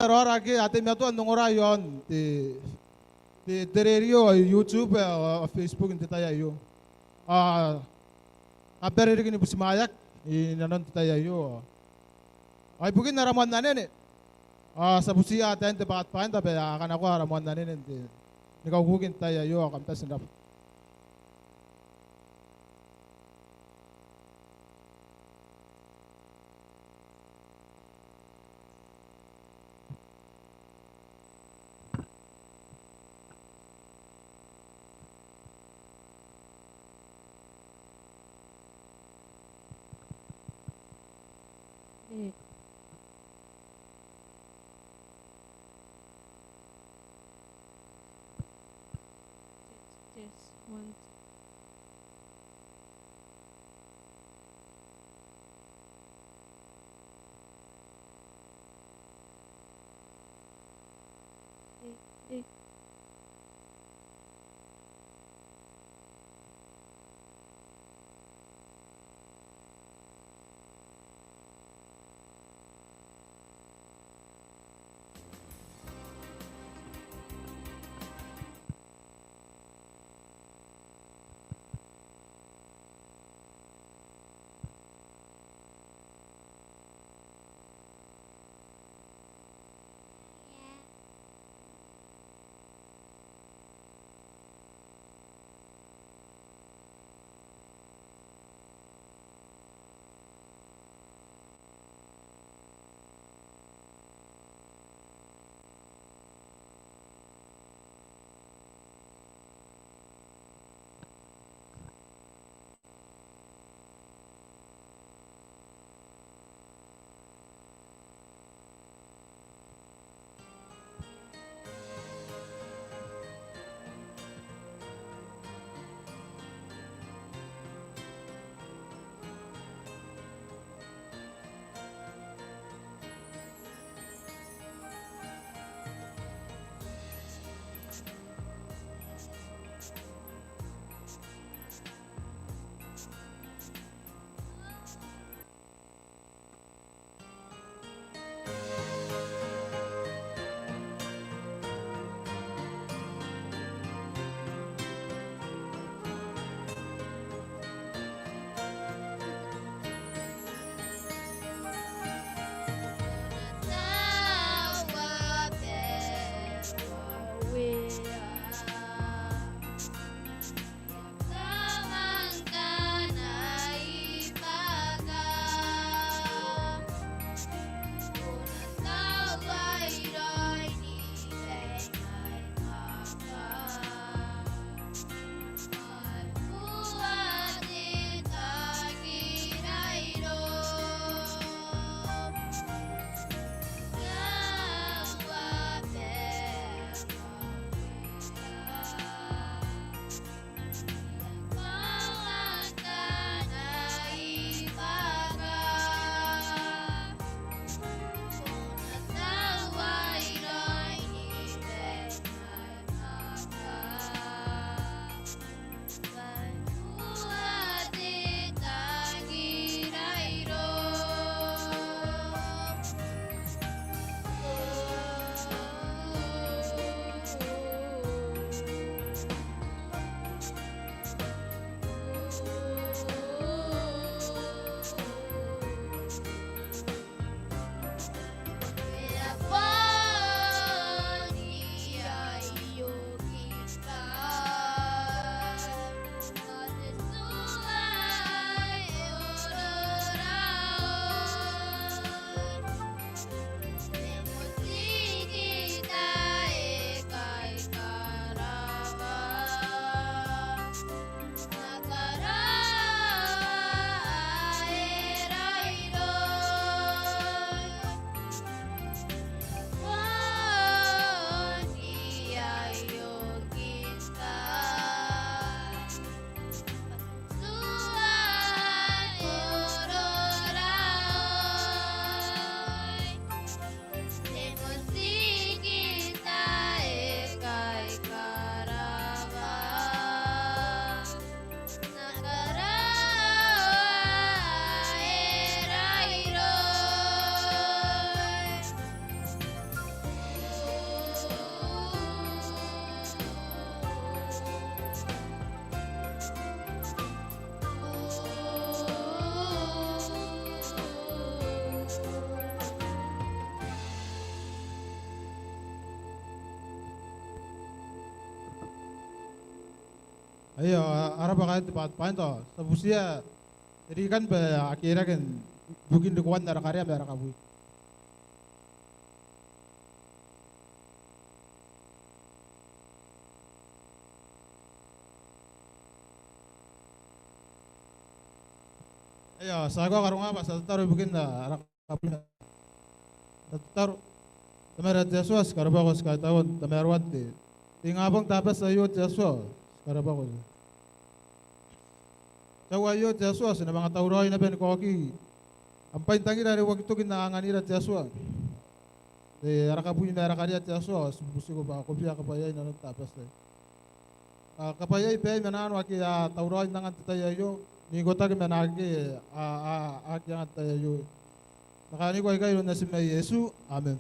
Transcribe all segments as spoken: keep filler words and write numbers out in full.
raora ake a teimatoa n ongora iaon te, te, te rerio, ao YouTube, ao, ao Facebook n te tai aio. Ao kam bane riki ni butimwaeaki inanon te tai aio. Ao ibukin ara moan anene, ao ti a butiia ataein te Pathfinder bwa a kanakoa ara moan anene n te, ni kaukuki n te tai aio, ao kam bati n rabwa. Test, test, one. Aio, a raba kaain te Pathfinder. Ti a butiia te rikan bwa a kerake ibukin rikoan ara karea ma ara kabwi. Aio, ti a karongoa bwa ti a tataro ibukin ara kabwi. Ti a tataro. Tamara te Atua, ti karabwako, ti kaitaua n tamaroan te ingabong Tabati aio te Atua, ti karabwako. Te aoa aio te Atua, ti na manga tauraoi naba ni kaoki am bwaintangira are uaki tokin anganganira te Atua. Te ara kabwi ma ara karea te Atua, ti butiko bwa ko bia kabwaiai inanon Tabati aei. A kabwaiai baai ma naano ake a tauraoi n angan te tai aio, n ikotaki ma naake a, a, aki angan te tai aio. Ti kaaniko aikai iroun Natim ae Iesu. Amen.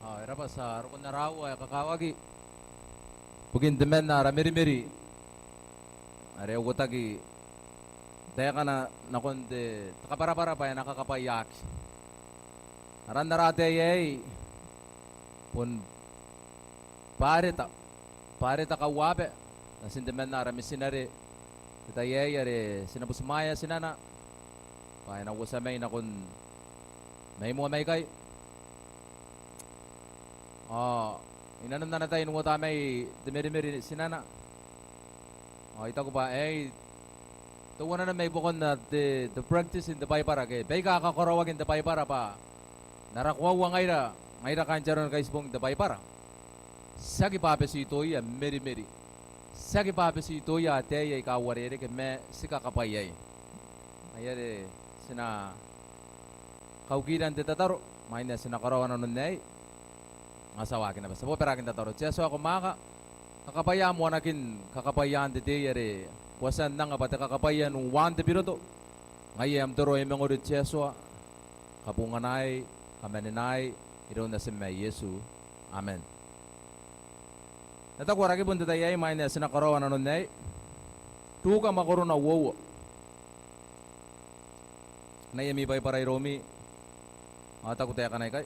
Ao e raba, ti a roko n ara aoa ae kakawaki ibukin temanna ara merimeri are e uotaki taekana nakon te, te kabwarabwara bwa e na kakabwaiaki. Aran ara ataei aei bon Bareta, Bareta Kauaba, natin temanna ara mitinare n te tai aei are ti na butimwaea tinana bwa e na uotia mai nakon mai moa maikai. Ao inanon ana tai n uota mai te merimeri tinana, ao I taku bwa aei teuana mai buakon te, te practice n te Baibara ke baika kakaraoaki n te Baibara bwa n ara koaua ngaira, ngaira kaain te Aro ni Kaitibong n te Baibara, tiaki bwa betitoia merimeri, tiaki bwa betitoia ataei aika uarereke, ma ti kakabwaiai. Ngaia are ti na kaukira n te tataro imwain ae ti na karaoa nanon aei. Ao ti a waaki naba, ti a bobaraaki n tataro. Te Atua ae ko mwaaka, kakabwaia moa nakoim, kakabwaia n te tei are ko a tia n anga bwa te kakabwaia n uaan te biroto. Ngaia am toro ae mangori te Atua, kabonganaai, kamanenaai, iroun Natim ae Iesu. Amen. N na taku ara kibu n te tai aei imwain ae ti na karaoa nanon aei. Ruka mwakorona uoua. Anai ami Baibara iroumi ao taku taekana ikai.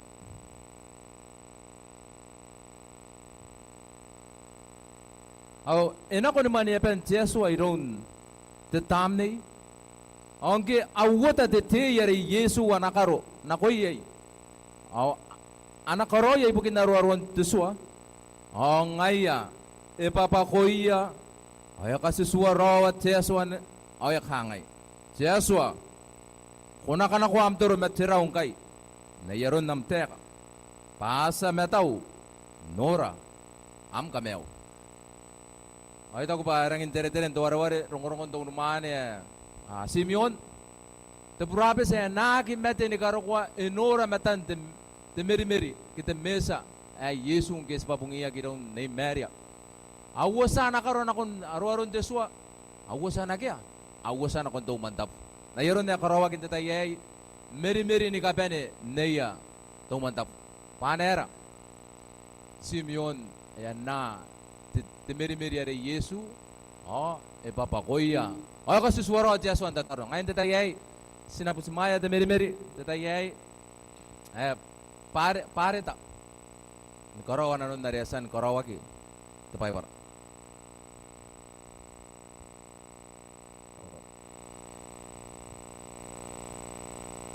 Ao e nako ni mwaneaban te Atua iroun te Tamnei. Ao ngke a uota te tei are Iesu ana karo nako iai, ao a na karaoia ibukin aroaron te tua. Ao ngaia e bwabakoia, ao e katituaraoa te Atua n-, ao e kangai, "Te Atua, ko na kanakoa am toro ma te rau ngkai, n ai aron am taeka, bwa ti a matau, nora, am kamaiu." Ao I taku bwa e rangi n teretere n te wareware rongorongon te unimwaane ae, a, Timeon. Te burabeti ae na aki mate ni karokoa e nora matan te, te merimeri ke te Mesia ae Iesu ngke e tibwa bungiaki iroun Nei Maria. A uotia ana karo nakon aroaron te tua, a uotia nakea, a uotia nakon te umwantabu. N ai aron ae karaoaki n te tai aei, merimeri ni kabane n aia te umwantabu. Bwa ana aera? Timeon e anaa te, te merimeri are Iesu, ao e bwabakoia, ao e katituaraoa te Atua n tataro. Ngaia n te tai aei, ti na butimwaea te merimeri n te tai aei, ae bwa are, bwa are ta ni karaoa nanon are e a tia ni karaoaki n te Baibara.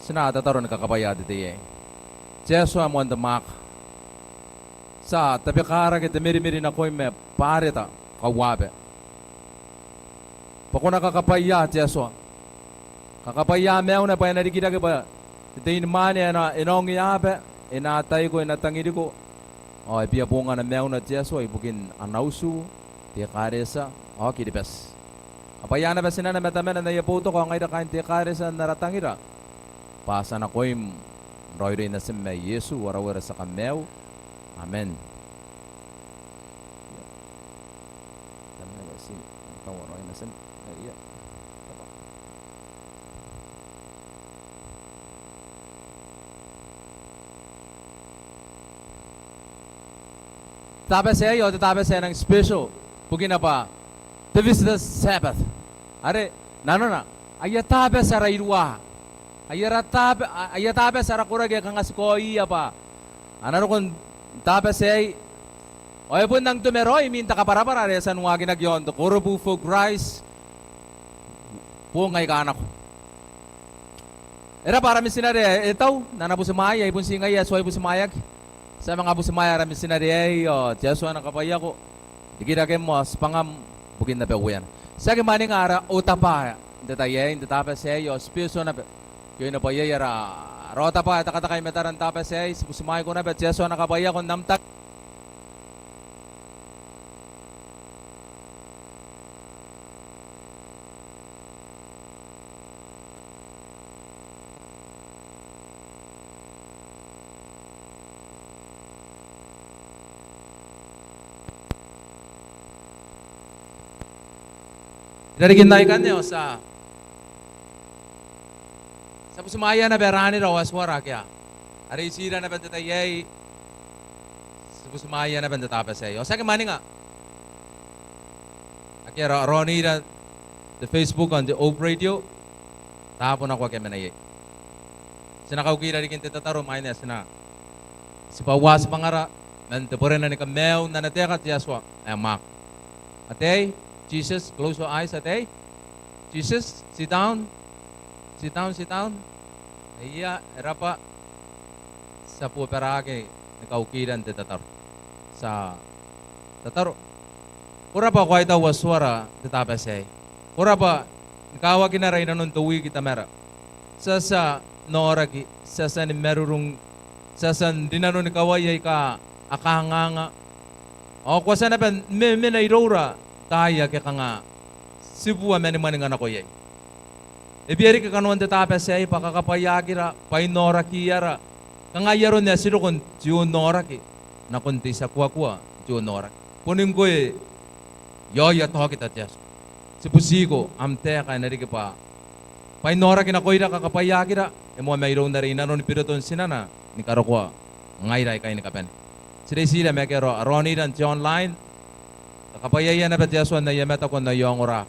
Ti na tataro ni kakabwaia te tei aei. Te Atua ae moan te mwaaka, ti a tabekarake te merimeri nakoim ae bwa are ta kauaba. Bwa ko na kakabwaia te Atua. Kakabwaia maiuna bwa e na rikirake bwa te teinimwaane ae e na, e na ongeaba, e na ataiko, e na tangiriko, ao e bia bongana maiuna te Atua ibukin ana utu, te ekaretia, ao Kiribati. Kakabwaia naba tinana ma tamana n aia boutoka ao ngaira kaain te ekaretia n ara tangira, bwa ti a nakoim n raoiroi natim ma Iesu, ara Uea, ara tia Kamaiu. Amen. Te Tabati aei ao te Tabati ae nang special, bukina bwa te Visitor Sabbath. Are nanona, aia Tabati ara iruwa, aia ra Taba-, a-, aia Tabati ara koraki ae kanga ti kaoia bwa a na roko n Tabati aei. Ao e bon nang toma raoi imwin te kabwarabwara are e a tia n waakinaki iaon te Korobu for Christ boong aika nako. E rabwa ara mitinare ae e tau n ana butimwaea, ai bon ti ngaia ae tuai butimwaeaki. Ti a manga butimwaea ara mitinare aei, ao te Atua na kabwaiako, rikirakem ao tibwangam ibukin naba ueana. Ti aki mwaninga ara otabwa n te tai aei, n te Tabati aei, ao special naba. Ke e na bwa iai ara, ara otabwa ae takatakai i matara n Tabati aei, ti butimwaiko naba, te Atua na kabwaiako n am ta- I rarikin aikanne ao ti a, ti a butimwaea naba raanira ao atuara ake a, are itira naba n te tai aei, ti butimwaea naba n te Tabati aei. Ao ti aki mwaninga ake a ra-, raonira n te Facebook ao n te Hope Radio, taabo nako ake a mena iai. Ti na kaukira riki n te tataro imwain ae ti na tibwa uaa tibwangara man te berena ni kamaiu n ana taeka te Atua ae mwaaka. Ataei, Jesus, close your eyes, ataei. Jesus, sit down. Sit down, sit down. Ia, e rabwa. Ti a bobaraaki ni kaukira n te tataro. Ti a tataro. Ko rabwa, ko a tia n atuara n te Tabati aei. Ko rabwa ni kawakinara inanon te wiki, Tamara. Ti a tia n aoraki, ti a tia ni marurung, ti a tia n rinanoni kawai aika a kangaanga. Ao ko a tia naba ni memena iroura taai ake kanga ti bua ma ni mwaninga nako iai. E bia riki kanoan te Tabati aei bwa kakabwaiaakira, bwain aorakiara, kanga ai aron ae ti roko n te onaoraki nakon te itiakuakua n te onaoraki. Boni ngkoe aoia taokita te Atua. Ti butiko am taeka ae na riki bwa bwain aoraki nakoira, kakabwaiaakira, e moa mairoun are inanoni biroton tinana ni karokoa ngaira aikai ni kabane. Ti reitira ma ake a ra-, raonira n te online, kakabwaiaia naba te Atua n aia mataku ao n aia ongora.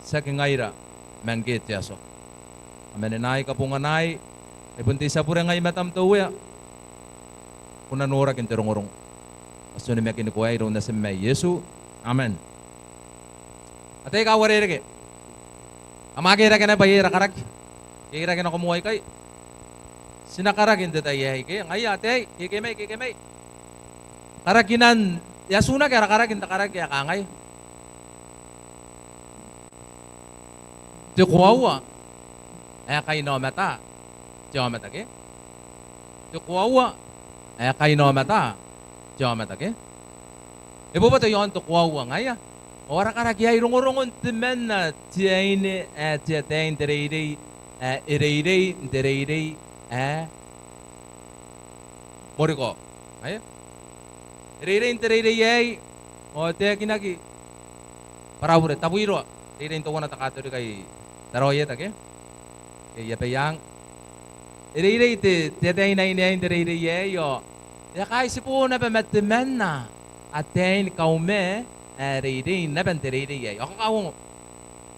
Tiaki ngaira ma ngkoe te Atua. Ao manenaai, kabonganaai, ai bon te tia bure ngai i matam te Uea. Ko na noraki n te rongorongo. Ao ti onimakiniko aei iroun Natim ae Iesu. Amen. Ataei, kauarereke. Kam a aki rake naba iai ara karaki? Ke e rake nako moa ikai? Ti na karaki n te tai aei ke? Ngaia ataei, ke ke mai, ke ke mai. Karakinan, e a tiunaki ara karaki n te karaki ae kangai: Te koaua ae kainaomata te aomata ke? Te koaua ae kainaomata te aomata ke? E boboto iaon te koaua ngaia. Ao ara karaki aei: Rongorongon temanna te aine ae te ataei n te reirei ae e reirei n te reirei ae moriko. Ngaia. E reirei n te reirei aei, ao e taekinaki, bwara bure, tabuiroa, reirei n teuana te Katorika i Tarawa Ieta ke? Ke i Abaiang. E reirei te, te ataei n aine aei n te reirei aei, ao e a kaitibo naba ma temanna ataein Kaume ae reirei naba n te reirei aei. Ao kakauongo.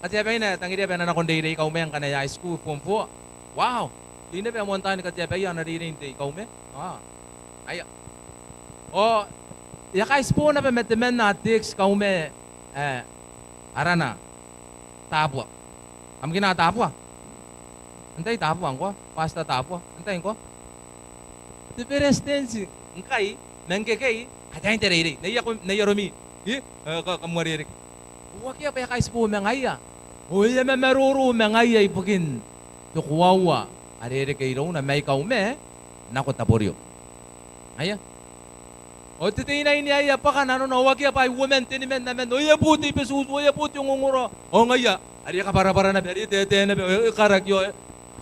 Katiabaina e tangiria bwa e na nako n reirei i Kaume ngkana e a high school, form four. Wow! Iai naba ae moan taani katiabaia ana reirei n te i Kaume. Ah. Aia. Ao e a kaitibo naba ma temanna ataei i Kaume ae arana Tabua. Kam kina Tabua? Antai Tabua ngkoa? Pastor Tabua. Antai ngkoa? Te beretitenti ngkai, ma ngkekei, ataein te reirei. N aia ko, n aia romi. Ih? E, ka, kam uarereke. Ao akea bwa e a kaitibo ma ngaia. Ao e a mamaroro ma ngaia ibukin te koaua are e reke irouna mai Kaume nako Taborio. Aia. Ao te teinnaine aei e a bwaka nanona, ao akea bwa ai uoman, teniman, aman, ao e a bo te ibetutu, ao e a bo te ongongora. Ao ngaia are e kabwarabwara naba, are e taetae naba, ao e karaki, ao e,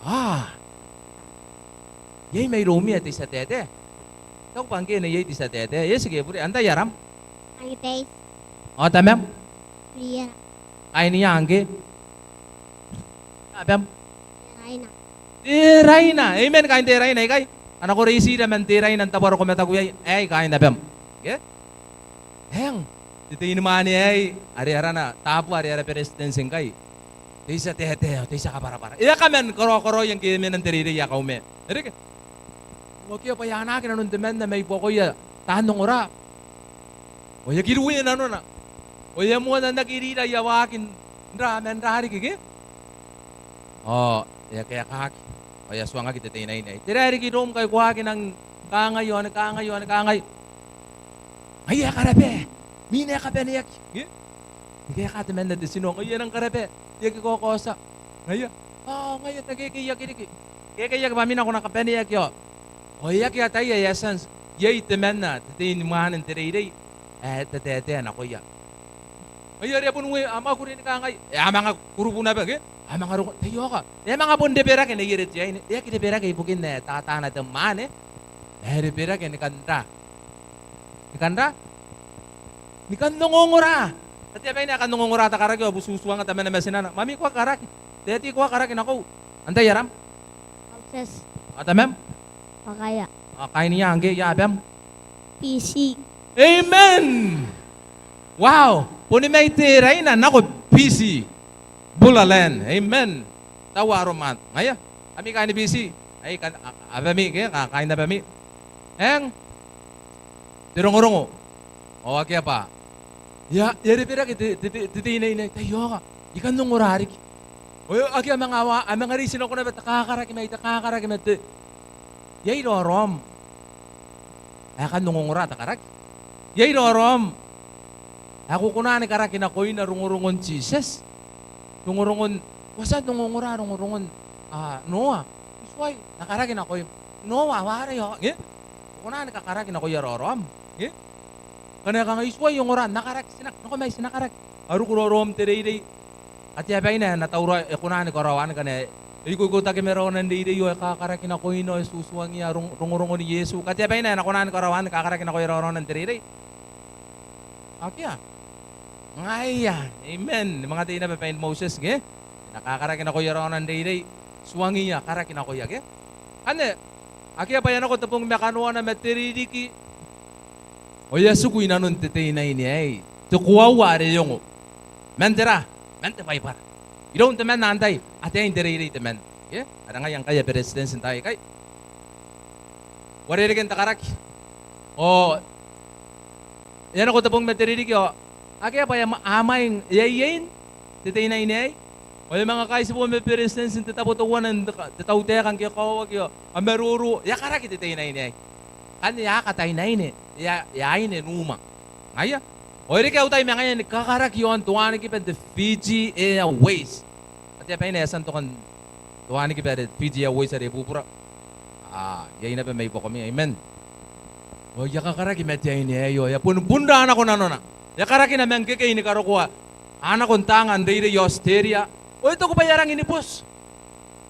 ah. Iai mairoumia te tia taetae? Tao bwa ngke e na iai te tia taetae. Eti ke bure, antai aram? Angibeis. Ao tamam? Briana. Kaain ia ngke? Abam? Teraina. Teraina. Amen, kaain Teraina ikai? A na koreitira man Teraina n tabwa are ko mataku iai. Aei kaain abam. Ke? Eng. Te teinimwaane aei, are arana Tabua, are ara beretitenti ngkai. Te tia taetae, te tia kabwarabwara. E a kaman karaokaraoia ngke e mena n te reirei ae Kaume. E reke? Ao akea bwa e anaaki nanon temanna mai buakoia taan ongora. Ao e a kiruwe nanona. Ao e a moanaki n aki rira aia waaki n ra, man ra riki ke? Ao e a kaekaaki. Ao e a tuangaki te teinnaine aei. Tera ae riki iroum ngkai ko aki nang kangai, ao ni kangai, ao ni kangai? Ngaia e karaba. Mwin ae kabaneaki. Ke? Ni kaeka temanna te tino. Ngaia e nang karaba. E aki kaokaotia. Ngaia. Ao ngaia e na kekeiaki riki. Kekeiaki bwa mwina ko na kabaneaki ao. Ao e aki ataia ae e a tia n, iai temanna, te teinimwaane n te reirei ae e tataetae nakoia. Ngaia are e a bon uee, a mwakuri ni kangai. E a manga kurubu naba ke? A manga roko, taiaoka. E a manga bon reberake neiere te aine. E aki reberake ibukin ae tataana te mwaane. E reberake ni kan ra. Ni kan ra? Ni kan ongongora. Katiabaina ae kan ongongora te karaki ao bututuanga tamana ma tinana. Mami, ko aki karaki? Daddy, ko aki karaki nakou? Antai aram? Moses. Ao tamam? Bakaea. Ao kaain ia ngke, ia abam? Biti. Amen. Wow. Boni mai Teraina nako Biti. Bula land. Amen. Taua aromat. Ngaia. Ami kaain Biti. Ai kan, a, abami ke, ka, kaain abami. Eng. Te rongorongo. Ao akea bwa e a, e a reberake te, te, te, te teinnaine aei, taiaoka. I kan ongora riki. Ao akea, a manga wa, a manga reiti nako naba te kakaraki mai, te kakaraki mai te. Iai raoraom ae kan ongongora te karaki? Iai raoraom ae ko kona ni karaki nakoina rongorongon Jises? Rongorongon, ko a tia n ongongora rongorongon, a, Noa? I tuai, N na karaki nakoim. Noa, ware ao, nge? Ko kona ni kakaraki nakoia raoraom, nge? Ngkana e kangai, I tuai ongora, N na karaki, ti na, nako mai, ti na karaki. A ruku raoraom n te reirei. Katiabaina ae N na tauraoi, e kona ni karaoan ngkana e ikoikotaki ma raona n reirei ao e kakaraki nakoina ao e tutuangia rong-, rongorongon Iesu. Katiabaina ae N na kona ni karaoan ni kakaraki nakoia raoraona n te reirei? Akea. Ngaia. Amen. Ni manga tei naba bain Moses, nge? E na kakaraki nakoia raona n reirei. Tuangiia, karaki nakoia, ke? Anne, akea bwa e a nako te bong ma kanoana ma te ririki. Ao e a tiku i nanon te teinnaine aei te koaua are e ongo. Man tera? Man te Baibara. Iroun temanna antai? Ataein te reirei temanna. Ke? Are ngaia ngkai a beretitenti n taai aikai. Uarereken te karaki. Ao e a nako te bong ma te ririki ao akea bwa e a ma-, a mwaing, e a iein te teinaine aei. Ao e manga kaitibo ma beretitenti n te tabo teuana n te ka-, te tautaeka ngke e kaoaki ao a maroro, e a karaki te teinaine aei. Ngkanne e a katainaine, e a, e a aine n uma. Ngaia. Ao e reke au tai ma ngaia ni kakaraki iaon te wanikiba n te Fiji Airways. Ae te abaina e a tia n toka n te wanikiba are Fiji Airways are bubura. A, iai naba mai buakomi, amen. Ao e a kakaraki ma te aine aei ao e a boni bunra nako nanona. E a karakina ma ngkekei ni karokoa a nako n taanga n reirei i Aotiteria. Ao e taku bwa e a rangi ni boti.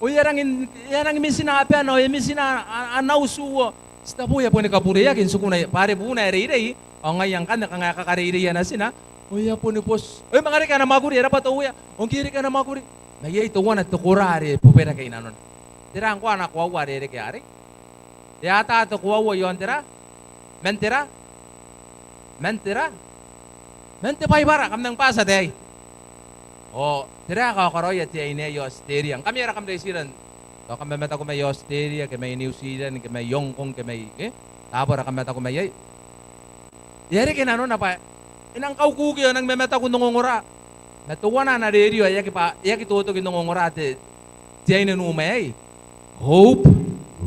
Ao e a rangi, e a rangi mitina abana, ao e mitina a, a, ana utu ao ti tabo e a boni kabureaki n tikuna bwa are buuna ae reirei, ao ngaia ngkanne kanga e kakareireia natina. Ao e a boni boti. Ao e manga reke ana mwakuri, e rabwa te Uea. Ao ngke e reke ana mwakuri, ma iai teuana te kora are e bobera kei nanona. Tera ngkoa ana koaua are e reke arei? E ata te koaua iaon tera? Man tera? Man tera? Man te Baibara, kam nang bati ataei. Ao tera ae kakaraoia te aine aei i Aotiteria? Ngkami ae kam reitira n, tao kam mamataku mai Aotiteria, ke mai New Zealand, ke mai Hong Kong, ke mai, e? Tabo are kam mataku mai iai. E a reke nanona bwa e nang kaukuki ao e nang mamataku n ongongora. Ma teuana ana rerio ae e aki bwa, e aki totoki n ongongora te, te aine n uma aei. Hope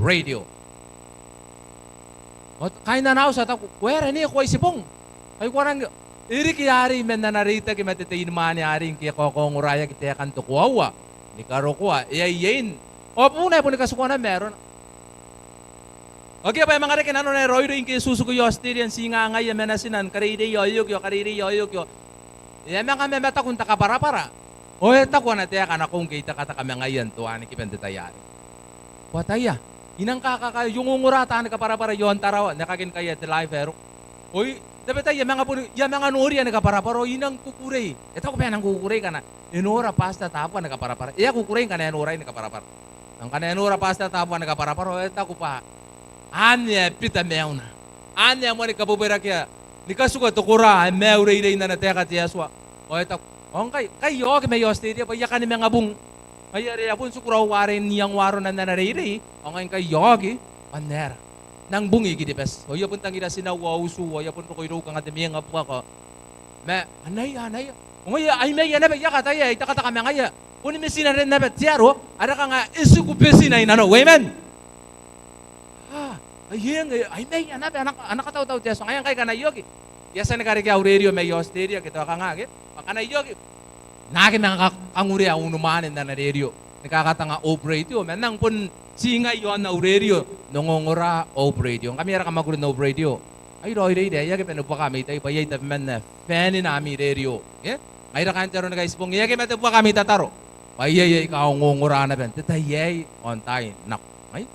Radio. Ao kaain ana auti a taku, "Ko aera nei, ko a itibong?" Kai ko a rangi, e riki arei man ana reitaki ma te teinimwaane arei ngke e kakaongoraeaki taekan te koaua ni karokoa e a iein. Ao buuna e boni katikoa naba ma arona. Akea bwa e manga reke nanona e raoiroi ngke e tutuku i Aotiteria n ti ngangaia ma natina ni kareireia ao e oki, ao kareireia ao e oki, ao e a manga mamataku n te kabwarabwara. Ao e taku ana taeka nakoiu ngke I tekateka ma ngaia n te wanikiba n te tai arei, "Ko ataia, I nang kakakaea, I ongongora taani kabwarabwara iaon Tarawa, n aekakin ngkai ae te live ae roko. Ao I, tabetai I a manga boni, I a manga noria ni kabwarabwara, ao I nang kukurei." E taku bwa e nang kukurei ngkana e nora Pastor Tabua ni kabwarabwara. E a kukurei ngkana e norai ni kabwarabwara. Ma ngkana e nora Pastor Tabua ni kabwarabwara ao e taku bwa anne ae bita maiuna. Anne ae moan kabwebwerakea ni katuka te kora ae maiu reirei n ana taeka te Atua. Ao e taku, "Ao ngkai, ngkai I a oki mai Aotiteria bwa I a kani manga bung." Ngaia are e a bon tiku raou arei n iango arona n ana reirei. "Ao ngai ngkai I a oki bwa N na aera, N nang bung i Kiribati." Ao I a bon tangira tinau ao utu, ao I a bon roko irou kanga te mwengabuaka. Ma anaia, anaia. Ao ngaia ai maia naba, I a kataia, I tekateka ma ngaia. Boni mitinare naba te aro are kanga e tiku betina i nanou. Amen. A, ai eng, e, ai maia naba, ana, ana katautau te Atua. Ngaia ngkai ngkana I oki, I a tia ni karekea au rerio mai Aotiteria ke tao kanga ke. Ma ngkana I oki, N na aki manga ka-, kangurea unimwaane n ana rerio ni kakatanga Hope Radio, ma N nang bon ti ngai iaon au rerio n ongongora Hope Radio. Ngkami ae kam a mwakuri n Hope Radio, ai raoiroira, e aki bane buaka ami tai bwa iai tabeman ae fan-ina ami rerio, ke? Ngaira kaain te aro ni Kaitibong, e aki mate buaka ami tataro bwa iai aika a ongongora naba n te tai aei ao n taai nako. Ngai?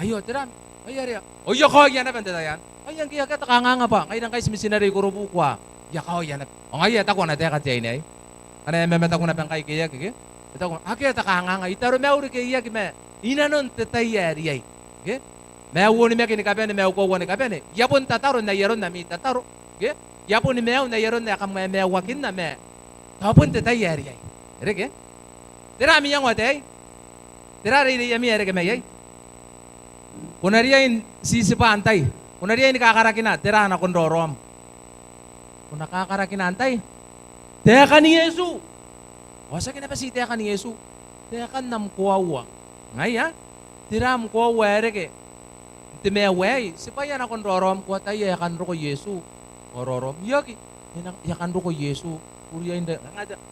Aio, tera? Ai area. Ao I a kaoia naba n te tai anne. Ai ngke akea te kanganga bwa ngaira ngkai ti mitinare i Korobu, ko a, I a kaoia naba. Ao ngaia e taku ana taeka te aine aei. Ngkana e mamataku naba ngkai ke e aki, ke? E taku, akea te kanganga, I taromauri ke I aki ma i nanon te tai ae riai, ke? Maiu onimaki ni kabane, maiu koaua ni kabane. I a bon tataro n ai aron ami tataro, ke? I a boni maiu n ai aron ae kam maiuakinna, ma tao bon te tai ae riai. E reke? Tera ami iango ataei? Tera reireiami ae reke mai iai? Ko na riai n titibwa n tai. Ko na riai ni kakarakina tera nakon raoraom? Ko na kakarakina n tai taekan Iesu. Ao tiaki naba ti taekan Iesu, taekan am koaua. Ngaia, tera am koaua ae reke n te maiu aei? Tibwaia nakon raoraom, ko ataia e a kan roko Iesu ao raoraom? I aki, e nang, e a kan roko Iesu. Ko riai n,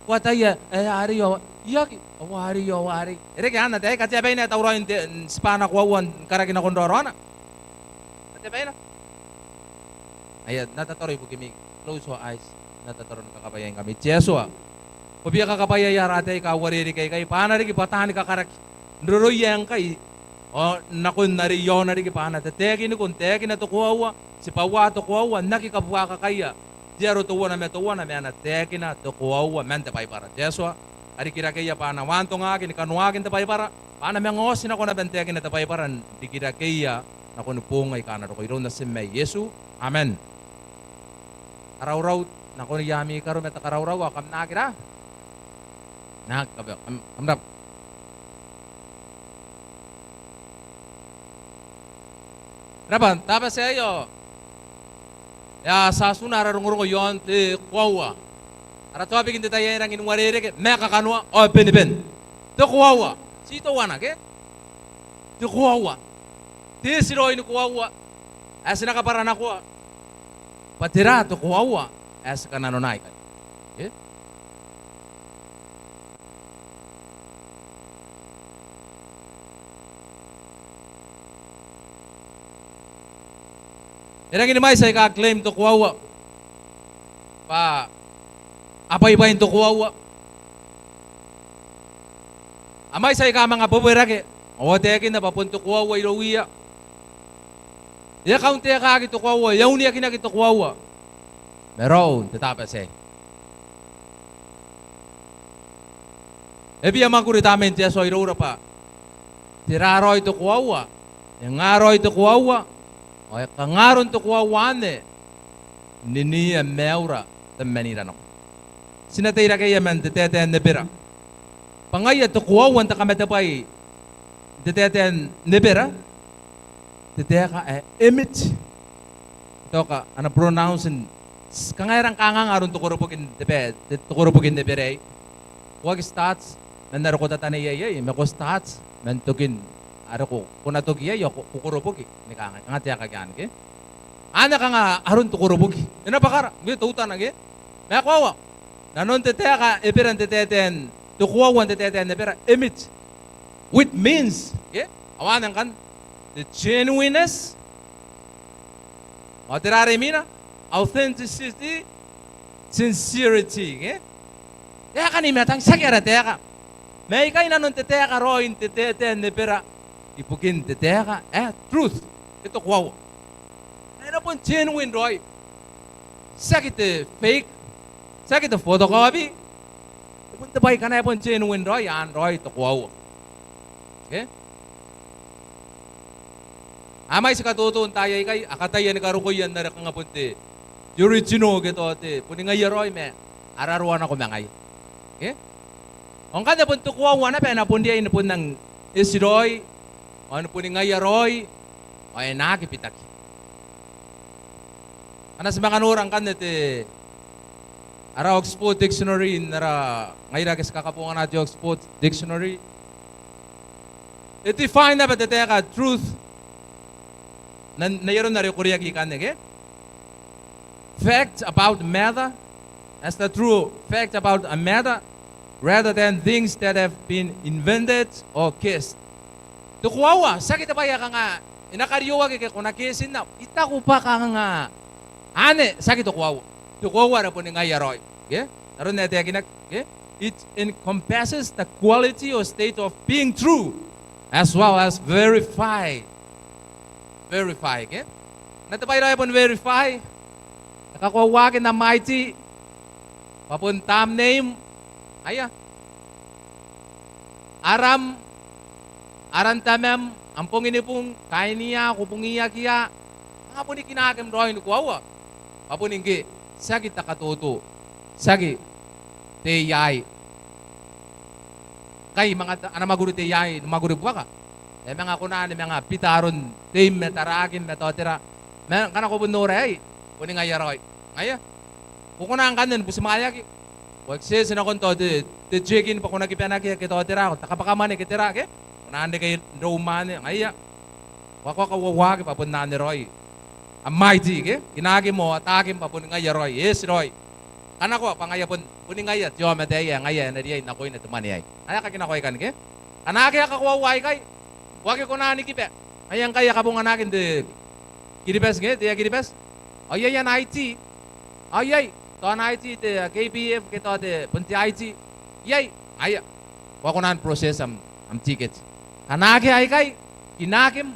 ko ataia ae arei ao, I aki, ao arei ao arei. E reke anne ataei? Kateabaina ae tauraoi n te, n tibwa ana koaua ni karaki nakon raoraona? Kateabaina? Aia, N na tataro ibukimi. Close your eyes. N na tataro ni kakabwaiaingkami. Te Atua, ko bia kakabwaiaia ara ataei aika uarereke aikai bwa a na riki bwa taani kakaraki n roroi ae ngkai ao nakon are i aona riki bwa a na tataekiniko n taekina te koaua, tibwaua te koaua, n aki kabuakakaia te aro teuana ma teuana, ma a na taekina te koaua man te Baibara. Te Atua, a rikirakeia bwa a na waantongaki ni kanoaki n te Baibara, bwa a na manga oti nako naba n taekina te Baibara n rikirakeia nakoni boong aika a na roko. Iroun Natim ae Iesu, amen. Karaurau nakon ami karo ma te karaurau ao kam na aki ra, na aki kabe, kam, kam rabwa. Rabwa, Tabati aio e a tia n tuna ara rongorongo iaon te koaua. Ara topic n te tai aei e rangi n uarereke, ma kakanoa ao beneben. Te koaua. Ti teuana ke? Te koaua. Te eti raoi ni koaua ae ti na kabwaranakoa bwa tera te koaua ae ti kananona ikai. Ke? E rangi ni mwaiti aika claim te koaua bwa a bwaibwai n te koaua. A mwaiti aika manga bwebwerake ao a taekinna bwa bon te koaua irouia. E kauntekaki te koaua, e a uniakinaki te koaua ma raou n te Tabati aei. E bia mwakuri tamnein te Atua iroura bwa tera raoi te koaua, e nga raoi te koaua, ao e kanga aron te koaua anne n niniia maiura tabemanira nako. Ti na teirakeia man te taetae n Ebera bwa ngaia te koaua n te kamatebwai n te taetae n Ebera, te taeka ae emit. Tao ka ana pronounce n, kanga e rang kanganga aron te koroboki n te ba-, te, te koroboki n Ebera aei. Ko aki start man are ko tataneiai iai, ma ko start man tokin are ko, ko na toki iai ao ko, ko koroboki ni kangai, kanga taekaki anne ke. Anne kanga aron te koroboki. E na bwakara, nge teutana nge. Ma e koaua. Nanon te taeka Ebera n te taetae n, te koaua n te taetae n Ebera, emit. Which means, ke? Ao anne ngkanne, the genuineness. Ao tera are imwina? Authenticity, sincerity, ke? Taeka ni matang, tiaki ara taeka. Ma ikai nanon te taeka raoi n te taetae n Ebera ibukin te taeka ae truth, ke te koaua. Ae e na bon genuine raoi. Tiaki te fake, tiaki te photocopy. E bon te bwai ngkana e bon genuine raoi, anne raoi te koaua. Ke? A mwaiti katoto n taai aikai a kataia ni karokoia n are kanga bon te, te original ke tao te, boni ngaia raoi ma a raroa nako ma ngaia. Ke? Ao ngkanne bon te koaua naba ae e na bon riai ni bon nang eti raoi, ao ni boni ngaia raoi, ao e na aki bitaki. Ngkana ti manga nora ngkanne te, ara Oxford Dictionary, n ara, ngaira ake ti kakabongana te Oxford Dictionary, e define naba te taeka truth n, n ai aron are e koreaki ikanne ke: fact about matter, as the true fact about a matter, rather than things that have been invented or guessed. Te koaua, tiaki te bwai ae kanga e na kariouaki ke ko na guess-inna. I taku bwa kanga anne, tiaki te koaua. Te koaua are boni ngaia raoi. Ke? N aron ae taekinaki, ke? It encompasses the quality or state of being true, as well as verify. Verify, ke? Ana te bwai raoi ae bon verify. E kakoauaki n am I D bwa bon taam neim. Aia. Aram, aran tamam, am bong ni bung, kainiia, ko bungiakiia. Kanga boni kinaakim raoi ni koaua. Bwa boni ngke, tiaki te katoto, tiaki te A I. Ngkai manga ta-, ana mwakuri te A I, ni mwakuri buaka. E manga kona ni manga bita aron teim ma taraakim ma tao tera. Ma ngkana ko bon nora aei, boni ngaia raoi. Ngaia. Ko kona ngkanne ni butimwaeaki. Ko access nakon tao te, te checking bwa ko na kibanaki ke tao tera, te kabwakamwane ke tera ke. Ko na reke n roum anne, ngaia. Ko a, ko a kauauaki bwa bon anne raoi am I D ke. Kinaakim ao ataakim bwa boni ngaia raoi, e eti raoi. Kanakoa bwa ngaia bon, boni ngaia te aomata aei ae ngaia e na riai nakoina te mwane aei. Ae a kakinakoa ikanne ke. Ngkana akea kakoaua aikai, ko aki kona ni kiba. Ngaia ngkai a kabonganaki n te Kiribati ke, te Air Kiribati. Ao iai ana I D. Ao iai, tao ana I D te K P F ke tao te, bon te I D. Iai, aia. Ko a kona ni process am, am ticket. Ngkana akea aikai, kinaakim.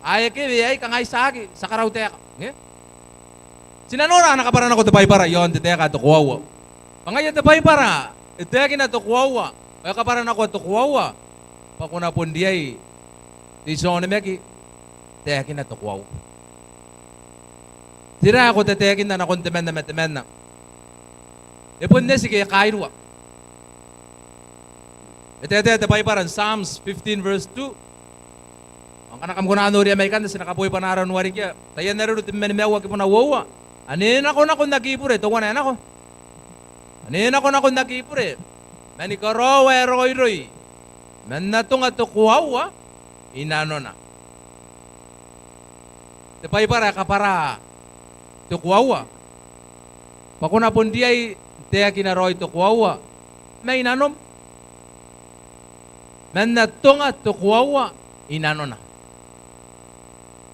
Ae kewe aei kangai tiaki, ti a karautaeka. Nge? Ti na nora ana kabwara nako te Baibara iaon te taeka ae te koaua. Bwa ngaia te Baibara, e taekina te koaua, ao e kabwara nako te koaua. Bwa ko na bon riai te iti ae onimaki, taekina te koaua. Tera ae ko tataekinna nakon temanna ma temanna? E bon eti ke e kairua. E taetae te Baibara n Psalms fifteen verse two. Ao ngkana kam kona n noria mai ikanne, ti na kaboibwana ara n warikia. Taian Areru tebwi ma nimaua kibuna uoua. Ane nakonako n aki bure, teuana ae nako. Ane e nakonako n aki bure, mani karaoa ae raoiroi, man atonga te koaua i nanona. Te Baibara e kabwara te koaua bwa ko na bon riai n taekina raoi te koaua mai nanom, man atonga te koaua i nanona.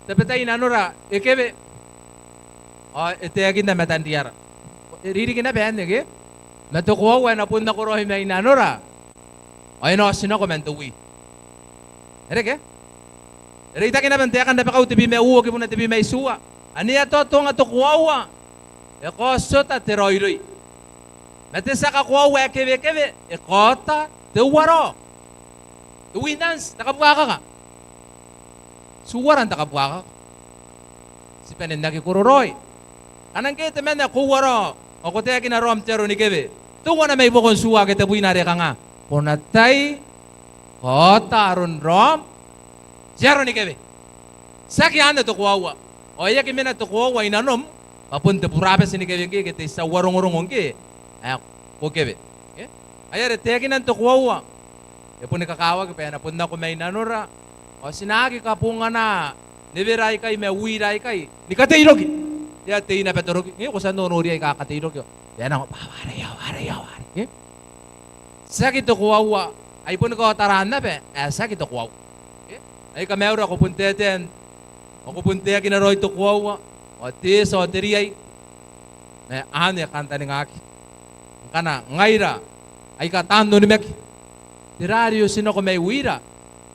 Tabetai nanora e kewe, ao e taekinna ma tanriara. E ririki naba anne ke? Ma te koaua e na bon nako raoi mai nanora, ao e na otinako man te wi. E reke? E reitaki naba n Taeka n Rabakau tebwi ma uoua kibuna tebwi ma itiua. Ane e atoatonga te koaua, e kaotiota te raoiroi. Ma te tia kakoaua ae kewekewe, e kaota te uarao. Te winanti, te kabuakaka. Ti uara n te kabuakaka. Ti bane n aki kororaoi. Ngkana ngke temanna ko uarao, ao ko taekina raom te aro ni kewe, teuana mai buakon tua ake tebwina are kanga, ko na tai kaota aron raom te aro ni kewe. Tiaki anne te koaua. Ao e aki mena te koaua i nanom, bwa bon te burabeti ni kewe ngke, ke te tia uarongorongo ngke ae ko kewe. Ke? Ngaia are taekinan te koaua e boni kakawaki bwa e na bon nako mai nanora, ao ti na aki kabongana newera aikai ma wira aikai ni katei roki. E a tei naba te roki. Nge ko tia n nonori aika katei roki. E a nango bwa are, ao are, ao are. Ke? Tiaki te koaua, ai boni kaotaraan naba ae tiaki te koaua. Ke? Ai kamaiura ko bon taetae n, ao ko bon taekina raoi te koaua, ao te eti ao te riai. Ma anne e kantaningaki. Ngkana ngaira aika taan onimaki, tera are e otinako mai wira,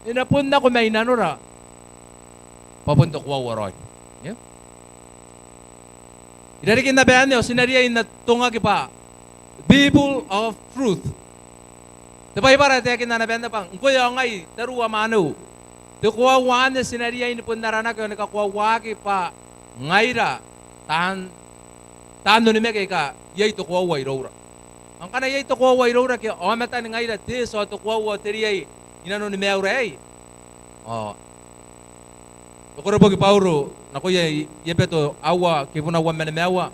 e na bon nako mai nanora, bwa bon te koaua raoi. Ia? Irarikin naba anne ao ti na riai n atongaki bwa people of truth. Te Baibara e taekinna naba anne bwa ngkoe ao ngai, tariu ao mwaneu, te koaua anne ti na riai ni bon aranaki ao ni kakoauaki bwa ngaira taan, taan onimaki aika iai te koaua iroura. Ao ngkana iai te koaua iroura ke aomatan ngaira te eti ao te koaua ao te riai i nanoni maiura aei, ao te koroboki Bauro nakoia I-, I-Ebeto aua kibuna uabwi ma nimaua.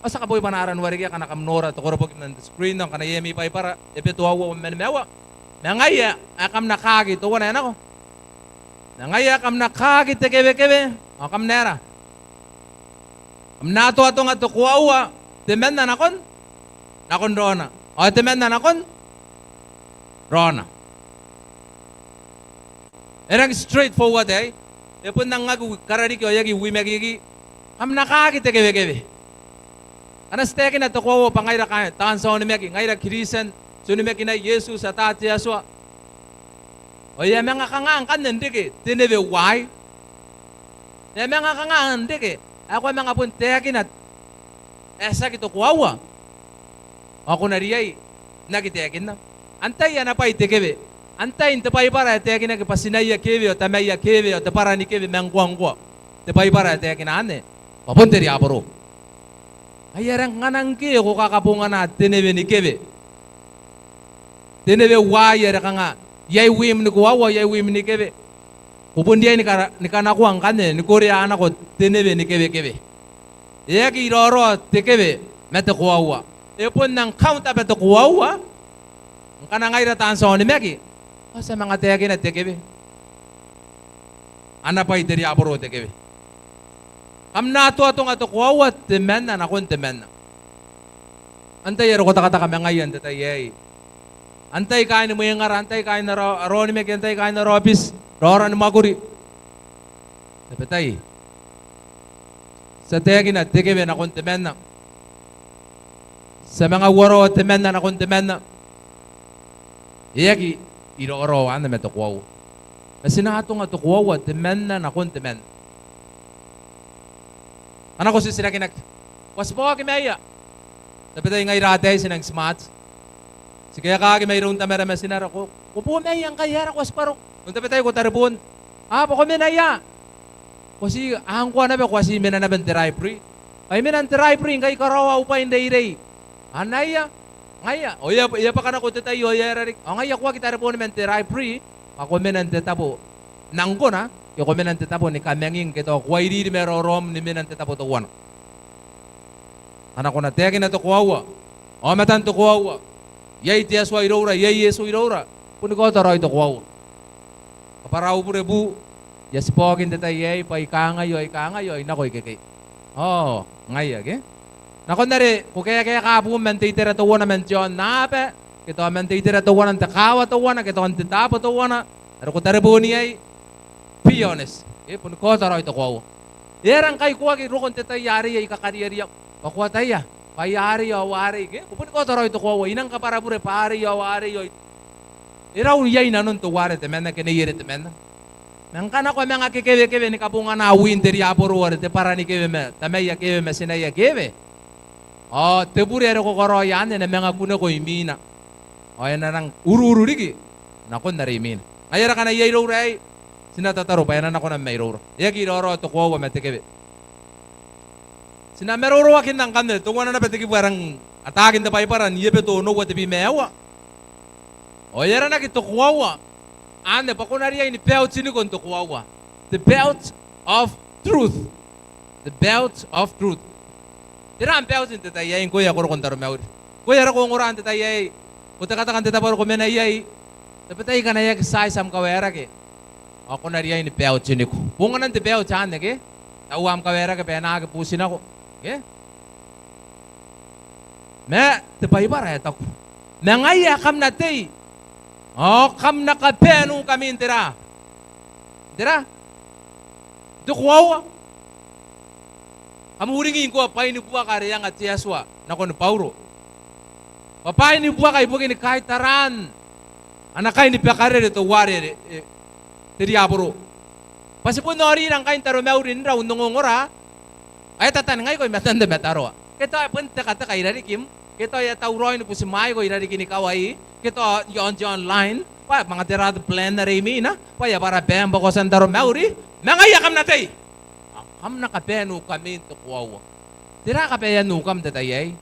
Ao ti a kaboi bwanaara n warekia ngkana kam nora te koroboki man te screen, ao ngkana iai ami Baibara, Ebeto aua uabwi ma nimaua. Ma ngaia ae kam na kaaki, teuana e nako. Ma ngaia ae kam na kaaki te kewekewe, ao kam na aera? Kam na atoatonga te koaua, temanna nakon, nakon raona. Ao temanna nakon raona. E rangi straightforward aei. E bon nang aki wi-, karariki ao e aki wimakiiki. Kam na kaaki te kewekewe. Ngkana ti taekina te koaua bwa ngaira kaain, taan tia onimaki, ngaira Kristian, ti onimakinai Iesu, ti ataa te Atua. Ao e a manga kanga ngkanne n reke te newe uaai? E a manga kanga n reke ae ko a manga bon taekina ae tiaki te koaua, ao ko na riai n aki taekinna? Antai ana bwai te kewe? Antai n te Baibara ae taekinaki bwa tinaia kewe ao tamaia kewe ao te bwara ni kewe ma ngkoangkoa? Te Baibara e taekina anne bwa bon te riaboro. Ngaia are ngkana ngke ko kakabongana te newe ni kewe, te newe uaai are kanga iai wiim ni koaua, iai wiim ni kewe, ko bon riai ni ka-, ni kanakoa ngkanne ni korea nako te newe ni kewekewe. E aki iraorao te kewe ma te koaua. E bon nang counter ba te koaua ngkana ngaira taan tia onimaki ao ti a manga taekina te kewe. Ana bwai te riaboro te kewe. Kam na atoatonga te koaua, temanna nakon temanna. Antai are ko tekateka ma ngaia n te tai aei? Antai kaain mwengara, antai kaain ara, ara onimaki, antai kaain ara aobiti, raora ni mwakuri? Tabetai ti a taekina te kewe nakon temanna. Ti a manga uaraoa temanna nakon temanna. E aki iraorao anne ma te koaua. Ma ti na atonga te koaua, temanna nakon temanna. Ngkana ko titirakinaki, ko a tibwa oki maia. Tabetai ngaira ataei ti nang smart. Ti kaekaaki mairoun tamara ma tinara, ko, ko bo maia ngkai, e aera ko a tibwa roko? Bon tabetai ko tareboon. A, bwa ko mena ia? Ko ti, a, ngkoa naba ko a ti mena naba n te library. Bwa I mena n te library ngkai I karaoa au bwai n reirei. Anaia? Ngaia. Ao e a, e a bwaka nako te tai ao e aera riki? Ao ngaia, ko aki tareboon man te library, bwa ko mena n te tabo n angkona, ke ko mena n te tabo ni kamanging, ke tao ko a iriri ma raoraom ni mena n te tabo teuana. Ngkana ko na taekina te koaua, Aomatan te koaua. Iai te Atua iroura, iai Iesu iroura. Boni kaota raoi te koaua. Kabwara au bure buu, I a tibwa oki n te tai aei bwa I kangai ao I kangai ao I nako ikekei. Ao ngaia ke. Nakon are ko kaekaeka buum man te itera teuana man te aonnaba, ke tao man te itera teuana n te kaawa teuana, ke tao n te taabo teuana are ko tarebon iai. Be honest. E, boni kaota raoi te koaua. E aera ngkai ko aki roko n te tai arei ae I kakariariaku bwa ko ataia bwa I arei ao arei ke? Ko boni kaota raoi te koaua. I nang kabwara bure bwa arei ao arei ao I, e rau iai nanon teuare temanna ke neiere temanna. Ma ngkana ko a manga kekewekewe ni kabongana wiin te riaboro are te bwara ni kewe ma tamaia kewe ma tinaia kewe, ao te bure are ko karaoia anne e na manga kuneko imwina. Ao e na nang uruuru riki nakon are imwina. Ngaia are ngkana iai iroura aei, ti na tataro bwa e na nako naba mairoura. E aki raoiroi te koaua ma te kewe. Ti na maroroakinna ngkanne, teuana naba te kibu ae rang ataaki n te Baibara n Ebeto onoua tebwi ma aua. Ao e aranaki te koaua anne bwa ko na riai ni beutiniko n te koaua. The belt of truth. The belt of truth. Tera am belt n te tai aei ngkoe ae ko roko n taromauri? Ngkoe ae ko ongora n te tai aei, ko tekateka n te tabo are ko mena iai, tabetai ngkana e aki ties am kawaerake. Ao ko na riai ni beutiniko. Bonganan te belt anne ke? Taua am kawaerake bwa e na aki buti nako ke? Ma te Baibara e taku, ma ngaia ae kam na tei, ao kam na kabae nukami n tera? Tera? Te koaua. Kam uringi ngkoa bwaai ni buaka are e anga te Atua nakon Bauro. Bwa bwaai ni buaka ibukin kaitaraan ana kainibakarere teuare, e, te riaboro. Bwa ti bon aorira ngkai n taromauri n rau n ongongora. Ao e tataningaiko i matan te mataroa. Ke tao e bon tekateka i rarikim, ke tao e a tauraoi ni butimwaeiko i rarikin ikawai, ke tao i aon te online, bwa e a manga tera te plan are imwina, bwa e a bwara bwaam bwa ko a tia n taromauri. Ma ngaia ae kam na tei, ao kam na kabae nukami n te koaua. Tera kabaean nukam n te tai aei?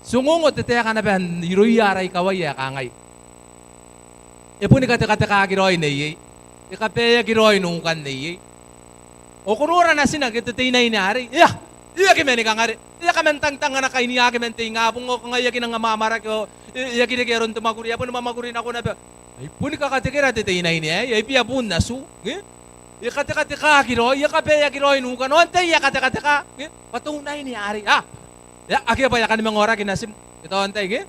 Ti ongongo te taeka naba irouia ara ikawai ae kangai, e boni katekatekaaki raoi neiei. E kabaeaki raoi nukan neiei. Ao ko nora natina ke te teinaine arei. E a, e aki mani kangare. E a kaman tangtang ana kainiaki man te ingabong ao kangai e aki nang amwamwarake ao e, e aki reke aron te mwakuri. E a boni mwamwakuri nako naba. Ai boni kakatekera te teinaine aei, ai bia buun natiu, e? E katekatekaaki raoi, e kabaeaki raoi nukan. Ao antai ae katekateka, e? Bwa te unaine arei. A, e a, akea bwa e a kani manga aoraki natim. Ke tao antai, e?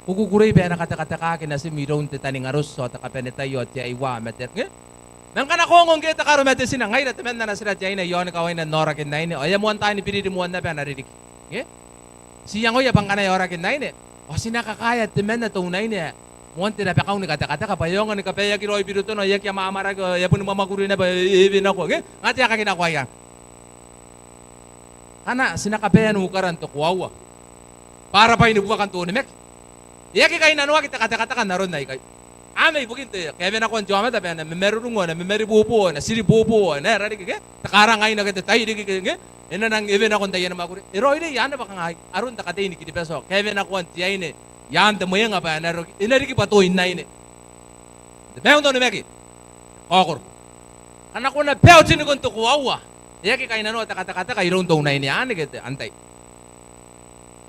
Ko kukurei bwa e na katekatekaaki natim iroun te taningaroti ao te kabanetai ao te aiwa ma te, e? Ma ngkana ko ongo ngke te karo ma te tina, ngaira temanna natira te aine i aoni kawaina n aoraki n aine, ao e a moan taai ni biriri moan naba ana ririki, e? Ti iangoia bwa ngkana e aoraki n aine ao ti na kakaea temanna te unaine ae moan te rabakau ni katekateka bwa e aonga ni kabaeaki raoi birotona, e aki amwamwarake, e a boni mwamwakuri naba, e, e, e, e nako, e? Nga te aekaki nako aia. Ngkana ti na kabae nukara n te koaua bwa ara bwai ni buaka n te onimaki, e aki kainnanoaki te katekateka n aron aikai. Anne ibukin te kaewenakoan te aomata bwa e na mamarurung ao e na mamaribobo ao e na tiribobo ao e na aera riki ke, te karangaina ke te tai riki ke, e na nang ewe nako n taiani mwakuri. E raoiroi anne bwa kanga aron te katei ni Kiribati ao kaewenakoan te aine i aan te mwenga bwa e na riki, e na riki bwa toin aine. Te maiu n te onimaki, kaokoro. Ngkana ko na beutiniko n te koaua, e aki kainnanoa te katekateka iroun te unaine anne ke te antai.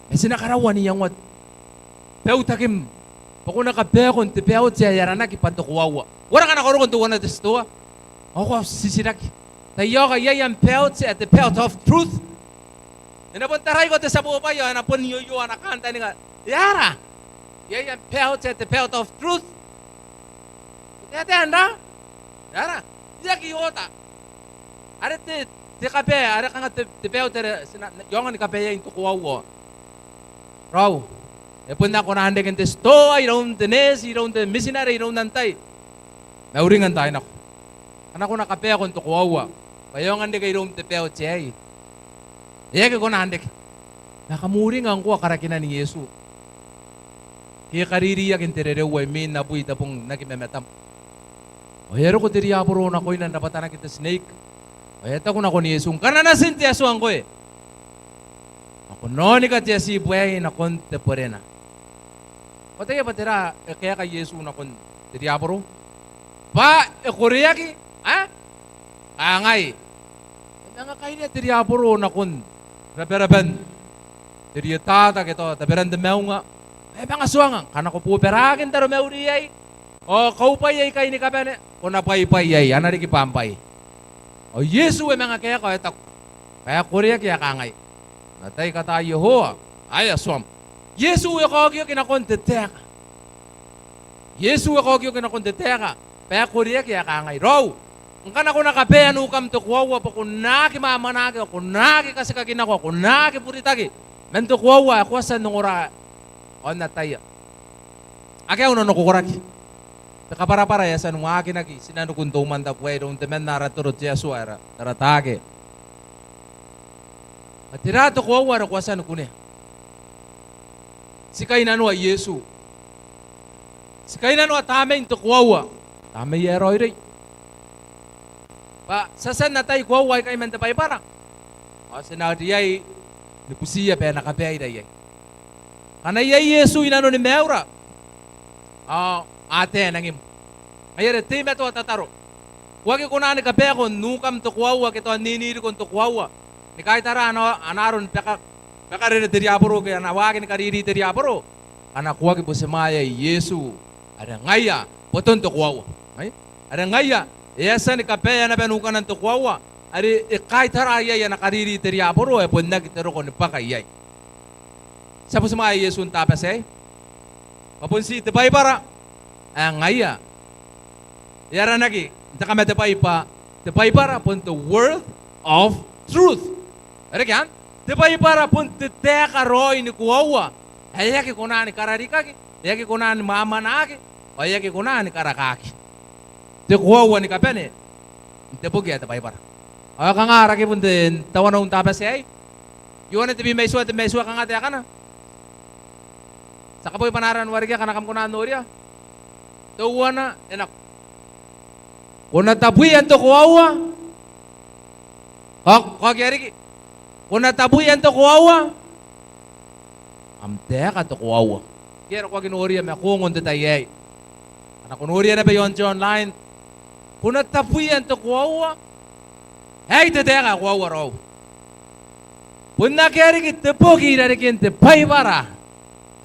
Ma ti na karaua n iangoa beutakim bwa ko na kabaeko n te belt ae aranaki bwa te koaua. Uara ngkana ko roko n teuana te titoa ao ko a titiraki, taiaoka, iai am belt ae te belt of truth? E na bon taraiko te tia bobwai ao e na bon ioio ana kantaninga. E aera? Iai am belt ae te belt of truth? Ko taetae n ra? E aera? E aki oota. Are te, te kabae, are kanga te, te belt are ti na, e aonga ni kabaeai n te koaua. Raou, e bon aki kona n reke n te titoa, iroun te neeti, iroun te mitinare, iroun antai. Ma uringa n taai nako, ngkana ko na kabaeko n te koaua bwa e aonga n reke iroum te belt aei, e aki kona n reke. Ma kam uringa ngkoa karakinan Iesu. Ke e kaririaki n te rereua imwin abwi te bong n aki mamatam. Ao e a roko te riaboro nakoina n rabwatanaki te snake. Ao e a taku nakon Iesu, ngkana natin te Atua ngkoe, ao ko na onika te atibu aei nakon te borena. Ko ataia bwa tera e kaeka Iesu nakon te riaboro? Bwa e koreaki, a? Kangai. E manga kainea te riaboro nakon rabaraban te rietata ke tao taberan te maunga. E manga tuanga, ngkana ko bobaraaki n taromauri iai ao kaubwai aikai ni kabane, ko na bwaibwai iai, a na riki bwambwai. Ao Iesu e manga kaeka ao e taku bwa e koreaki ae kangai: N na tai kataia Iehova ae Atuam. Iesu e kaokioki nakon te taeka. Iesu e kaokioki nakon te taeka bwa e koreaki ae kangai. Raou, ngkana ko na kabaea nukam n te koaua bwa ko na aki mwamwanaki, ao ko na aki katikaki nako, ao ko na aki buritaki man te koaua ae ko a tia n ongora, ao N na ataia. Akea au nanokokoraki. Te kabwarabwara e a tia ni waakinaki i tinanikun te umwantabu aei iroun temanna ara toro te Atua, ara, ara taake. Bwa tera te koaua are ko a tia ni kunea? Ti kainnanoa Iesu. Ti kainnanoa tamnein te koaua. Tamnei ae raoiroi. Bwa ti a tia n atai koaua aikai man te Baibara ao ti na riai ni butiia bwa e na kabaeira iai. Ngkana iai Iesu i nanoni maiura ao a ataia e nangim. Ngaia are teimatoa tataro. Ko aki kona ni kabaeko nukam n te koaua ke tao n niniriko n te koaua ni kaitara ana, ana aro ni baka, bakarere te riaboro ke ana waaki ni kariri te riaboro ngkana ko aki butimwaea Iesu are ngaia boton te koaua. Ai? Are ngaia e a tia ni kabaea naba nukana n te koaua are e kaitara iai ana kariri te riaboro, e bon aki te roko ni bwaka iai. Ti a butimwaea Iesu n Tabati aei. Bwa bon ti te Baibara ae ngaia e aranaki n te kamatebwai bwa te Baibara bon te Word of Truth. E reke anne? Te Baibara bon te taeka raoi ni koaua ae e aki kona ni kararikaki, e aki kona ni mwamwanaki, ao e aki kona ni karakaki. Te koaua ni kabane n te boki ae te Baibara. Ao kanga ara kibu n te, n tawanou n Tabati aei? Ioane te bwi ma itiua, te bwi ma itiua, kanga taekana? Ti a kaboi bwanaara n warekia ngkana kam kona n noria. Teuana e nako: Ko na tabwia n te koaua. Ko, ko aki riki. Ko na tabwia n te koaua. Am taeka te koaua. Ke are ko aki noria ma ko ongo n te tai aei. Ngkana ko noria naba iaon te online. Ko na tabwia n te koaua. Aei te taeka ae koaua raou. Bon akea riki te boki i rarikin te Baibara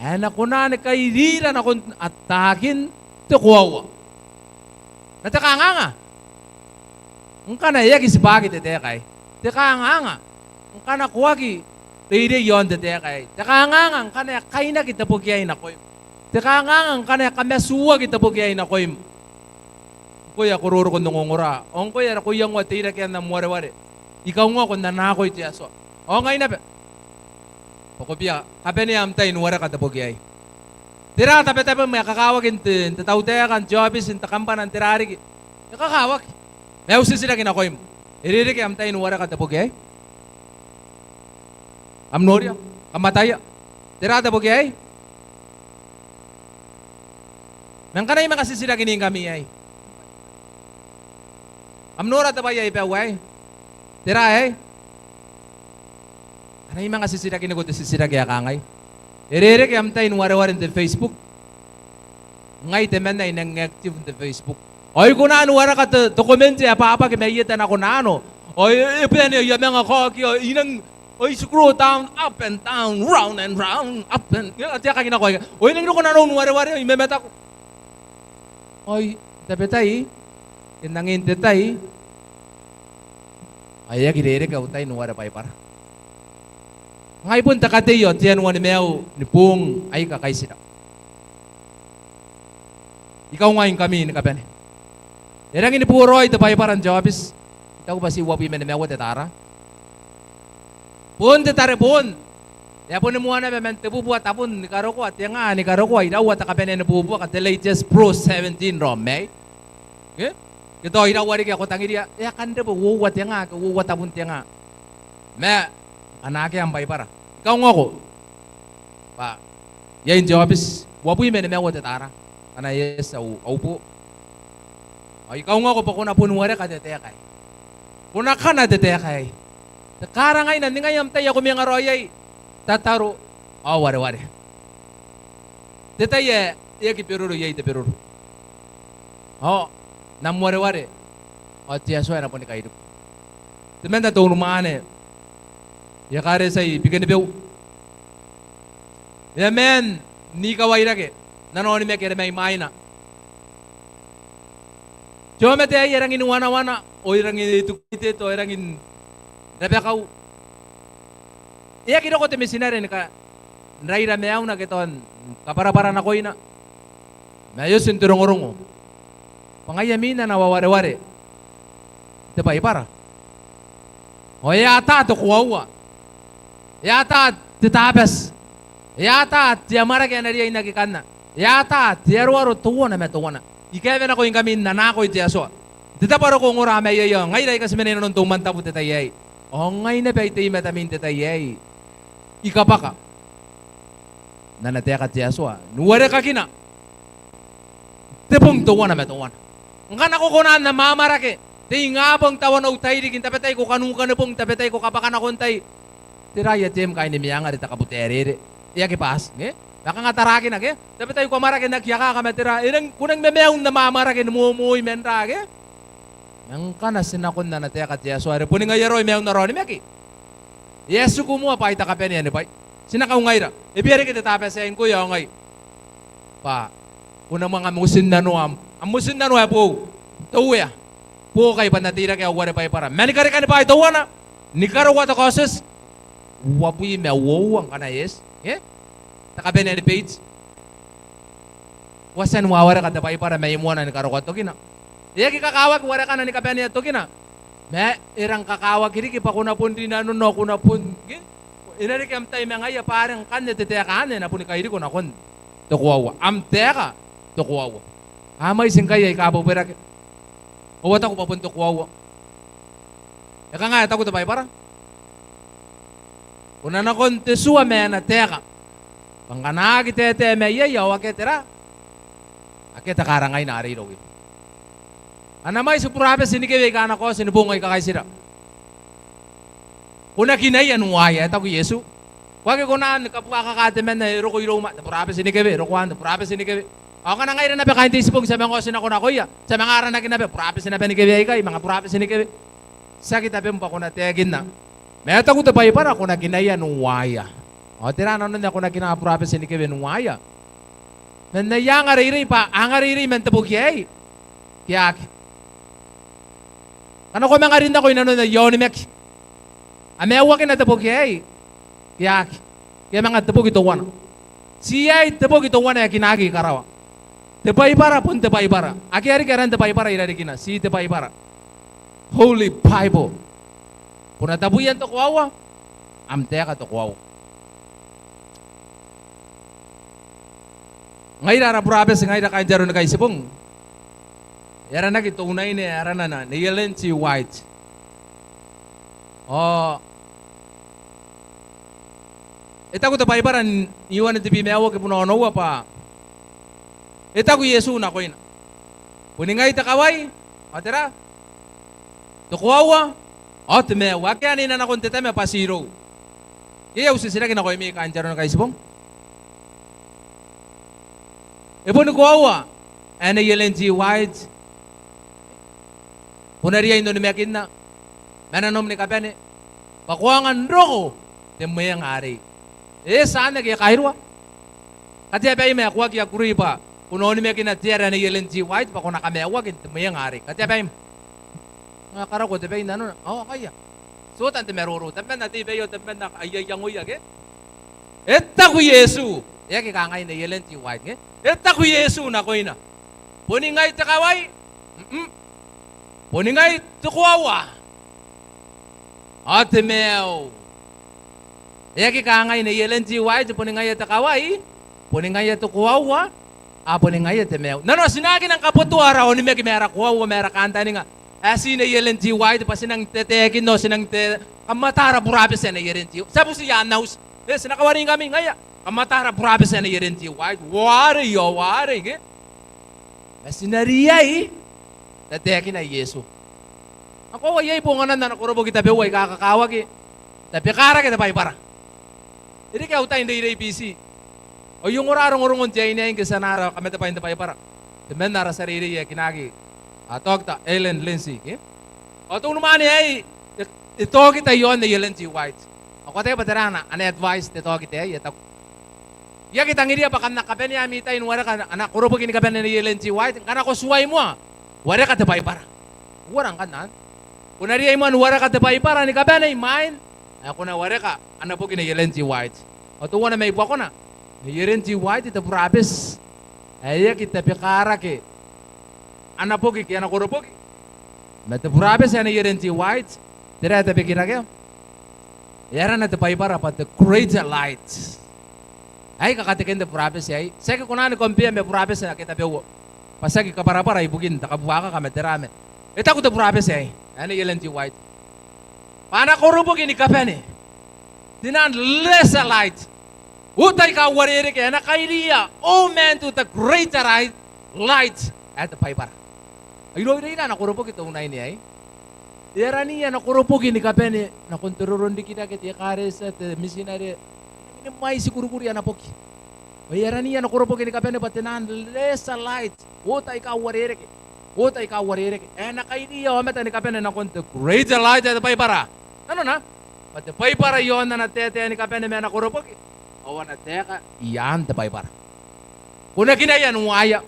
ae na kona ni kairira nakon ataakin te koaua. Ma te kanganga ngkana e aki tibwaki te taeka aei. Te kanganga ngkana ko aki reirei iaon te taeka aei. Te kanganga ngkana e kainaki te boki aei nakoim. Te kanganga ngkana e kamatuaki te boki aei nakoim. Ngkoe ae ko roroko n ongongora, ao ngkoe are ko iangoa teirakean am wareware, I kaungako n anakoi te Atua. Ao ngai naba bwa ko bia kabanea am tai ni wareka te boki aei. Tera tabetabem ae kakawaki n te, n te tautaeka, n te aobiti, n te kambana, n tera riki? E kakawaki. Ma au titiraki nakoim, e rereke am tai ni wareka te boki aei? Kam noria, kam ataia. Tera te boki aei? Ma ngkana I manga titirakiningkami aei, kam nora te bwai ae I baiu aei? Tera aei? Ngkana I manga titirakiniko te titiraki ae kangai, e rereke am tai ni wareware n te Facebook? Ngai temanna ae I nang active n te Facebook. Ao I kona ni wareka te, te komenti ae bwabwaki mai eta nako nano. Ao e, e bane, I a manga kaoki, ao I nang, ao I scroll down, up and down, round and round, up and, e, te aeka ae nako aika. Ao I nang roko nanou n wareware, I mamataku. Ao I tabetai, e nang n te tai. Ao e aki rereke au tai ni ware Baibara. Ngai bon te katei ao te anua ni maiu ni boong aika kaitira. I kaungaingkami ni kabane. E rangi ni boraoi te Baibara n te aobiti. I taku bwa ti uabwi ma nimaua te tara. Bon te tareboon. E a boni moa naba man tebubua tabun ni karokoa, tenga ni karokoa, iraua te kabanea ni buobuaka, te latest Pro seventeen raom aei. Ke? Ke tao iraua riki ae ko tangiria, e a kan rebo uoua tenga ke uoua tabun tenga. Ma ngkana akea am Baibara, I kaungako bwa iai n te aobiti uabwi ma nimaua te tara ngkana e eti au, au boo. Ao I kaungako bwa ko na boni wareka te taeka aei. Ko na kana te taeka aei. Te karangaina, ningai am tai ae ko manga raoi iai, tataro ao wareware. Te tai ae e aki beroro iai te beroro, ao n am wareware ao te Atua e na boni kairiku. Temanna te unimwaane, I a karetia i Bikenibeu. E a maan ni kawairake n ana onimaki are mai mwaina. Te aomata aei e rangi ni wanawana, ao e rangi ni tukite, ao e rangi n rabakau. E aki roko te mitinare ni ka-, n raira maiuna ke tao ni kabwarabwara nakoina. Ma e oti n te rongorongo bwa ngaia mwina ana wawareware te Baibara. Ao e ata te koaua. E ata te Tabati. E ata te amwarake ae na riai n aki kanna. E ata te aroaro teuana ma teuana. I kaewe nakoingkami n anaakoi te Atua n te tabo are ko ongora mai iai, ao ngaira aika ti mena inanon te umwantabu n te tai aei. Ao ngai naba I tei i matami n te tai aei, I kabwaka n ana taeka te Atua ni warekakina te bong teuana ma teuana. Ngkana ko kona n amwamwarake te ingabong, tawanou, tairiki, n tabetai ko kanuka ni bong, n tabetai ko kabwaka nakon tai, tera aia term, kainimeang are te kabuta ae rere? E aki bati, nge? Ma kanga tarakina, ke? N tabetai ko amwarake n aki akaka ma tera, e nang, ko nang mamaiu n amwamwarake ni momoi ma n ra, ke? Ma ngkana ti nakon ana taeka te Atua are boni ngaia raoi maiun ara onimaki, e a tiku moa bwa ai te kabanea ni bwai. Ti na kaungaira. E bia reke te Tabati aei ngkoe ao ngai bwa ko na manga motinnanoa am, am motinnano ae boou. Te Uea, buokai bwa N na teirake au ware Baibara ma ni karekea ni bwaai teuana, ni karokoa te Kaotioti uabwi ma uoua ngkana e eti, e? Te kabanea ni beiti. Ko a tia ni wawareka te Baibara mai moana ni karokoa tokina. E aki kakawaki warekana ni kabanea tokina, ma e rang kakawaki riki bwa ko na bon rinanona, ko na bon, nge? E na reke am tai ma ngaia bwa are ngkanne te taeka anne e na boni kairiko nakon te koaua. Am taeka te koaua. A mwaiti ngkai aika a bwebwerake ao a taku bwa bon te koaua. E kanga e taku te Baibara? Ko na nakon te tua ma ana taeka, bwa ngkana a aki taetae mai iai ao akea tera? Akea te karangaina are irouia. A na mwaiti burabeti ni kewe aika a na kaoti ni boong aika kaitira. Ko na kinaia n uaia, e taku Iesu. Ko aki kona ni kabuakaka temanna e roko iroum, te burabeti ni kewe, e roko anne, te burabeti ni kewe. Ao ngkana ngaira naba kaain te Itibong ti a manga oti nako nakoia, ti a manga aranaki naba burabeti naba ni kewe aikai, manga burabeti ni kewe. Tiaki tabem bwa ko na taekinna. Ma e taku te Baibara ko na kinaia n uaia. Ao tera nanon ae ko na kinaa burabeti ni kewe n uaia? Man aia angareirei bwa a angareirei man te boki aei ke aki? Ngkana ko a manga rin nako inanon aia onimaki, a maiuakina te boki aei ke aki? Ke a manga te boki teuana? Ti aei te boki teuana ae kinaaki i karawa. Te Baibara bon te Baibara. Akea riki aran te Baibara i rarikina. Ti te Baibara. Holy Bible. Ko na tabwia n te koaua, am taeka te koaua. Ngaira ara burabeti ngaira kaain te Aro ni Kaitibong, e aranaki te unaine ae arana Nei Ellen G. White. Ao e taku te Baibara n Ioane tebwi ma aua kibuna onoua bwa e taku Iesu nakoina, boni ngai te kawai, ao tera? Te koaua, ao te maiu. Akea ae na nakon te Tama bwa ti irou. Iai au titiraki nakoimi kaain te Aro ni Kaitibong. E boni koaua ae Nei Ellen G. White ko na riai n onimakinna ma nanom ni kabane bwa ko aonga n roko te mwenga arei? E eti anne ke e kairua? Katea baim ae ko aki akurei bwa ko na onimakina te ara Nei Ellen G. White bwa ko na kamaiuaki n te mwenga arei. Katea baim. Nga karako te bai nanona. Ao ngaia. Ti oota n te maroro. Tabeman a tei baiao, tabeman a iangoia ke? E taku Iesu. E aki kangai Nei Ellen G. White, nge? E taku Iesu nakoina, boni ngai te kawai. Mm-mm. Boni ngai te koaua. Ao te maiu. E aki kangai Nei Ellen G. White boni ngaia te kawai, boni ngaia te koaua, ao boni ngaia te maiu. Nanona ti na aki nang kabotoa ara onimaki ma ara koaua ma ara kantaninga ae ti Nei Ellen G. White bwa ti nang tataekinna ao ti nang te, kam ata ara burabeti ae Nei Ellen G. Ti a butia n auti. E, ti na kawaringkami ngaia. Kam ata ara burabeti ae Nei Ellen G. White. Uarei, ao uarei, ke? Ma ti na riai n tataekina Iesu. Ao koaua iai bonganan ana koroboki tabeua aika kakawaki n tabekarake te Baibara. E reke au tai n reirei Biti ao I ongora rongorongon te aine aei ngke ti anaa ara kamatebwai n te Baibara, temanna ara tia reirei ae kinaaki, a, Doctor Ellen Lindsay, ke? Ao te unimwaane aei e, e taokita iaon Nei Ellen G. White. Ao ko ataia bwa tera ana, ana advice te taokita aei? E taku, I aki tangiria bwa kam na kabanea ami tai n wareka ana koroboki ni kabane Nei Ellen G. White. Ngkana ko tuai moa, wareka te Baibara. Uara ngkanne? Ko na riai moa n wareka te Baibara ni kabane imwain ae ko na wareka ana boki Nei Ellen G. White. Ao teuana mai buakona, Nei Ellen G. White te burabeti ae e aki tabekarake ana boki ke ana koroboki ma te burabeti ae Nei Ellen G. White. Tera ae tabekirakea? E arana te Baibara bwa The Greater Light. Ae kakatekin te burabeti aei, ti aki kona ni compare ma burabeti ake tabeua, bwa ti aki kabwarabwara ibukin te kabuakaka ma tera ma. E taku te burabeti aei, ae Nei Ellen G. White, bwa ana koroboki ni kabane te naan lesser light, oota aika uarereke, e na kairiia all men to the greater light, light ae te Baibara. Iroura ana koroboki te unaine aei. E araniia ana koroboki ni kabane nakon te roronrikirake, te ekaretia, te mitinare. E na mwaiti kurikuri ana boki. Ao e araniia ana koroboki ni kabane bwa te naan lesser light, oota aika uarereke, oota aika uarereke, e na kairiia aomata ni kabane nakon the greater light ae te Baibara. Nanona bwa te Baibara iaon ana taetae ni kabane ma ana koroboki ao ana taeka i aan te Baibara. Ko na kinaia n uaia.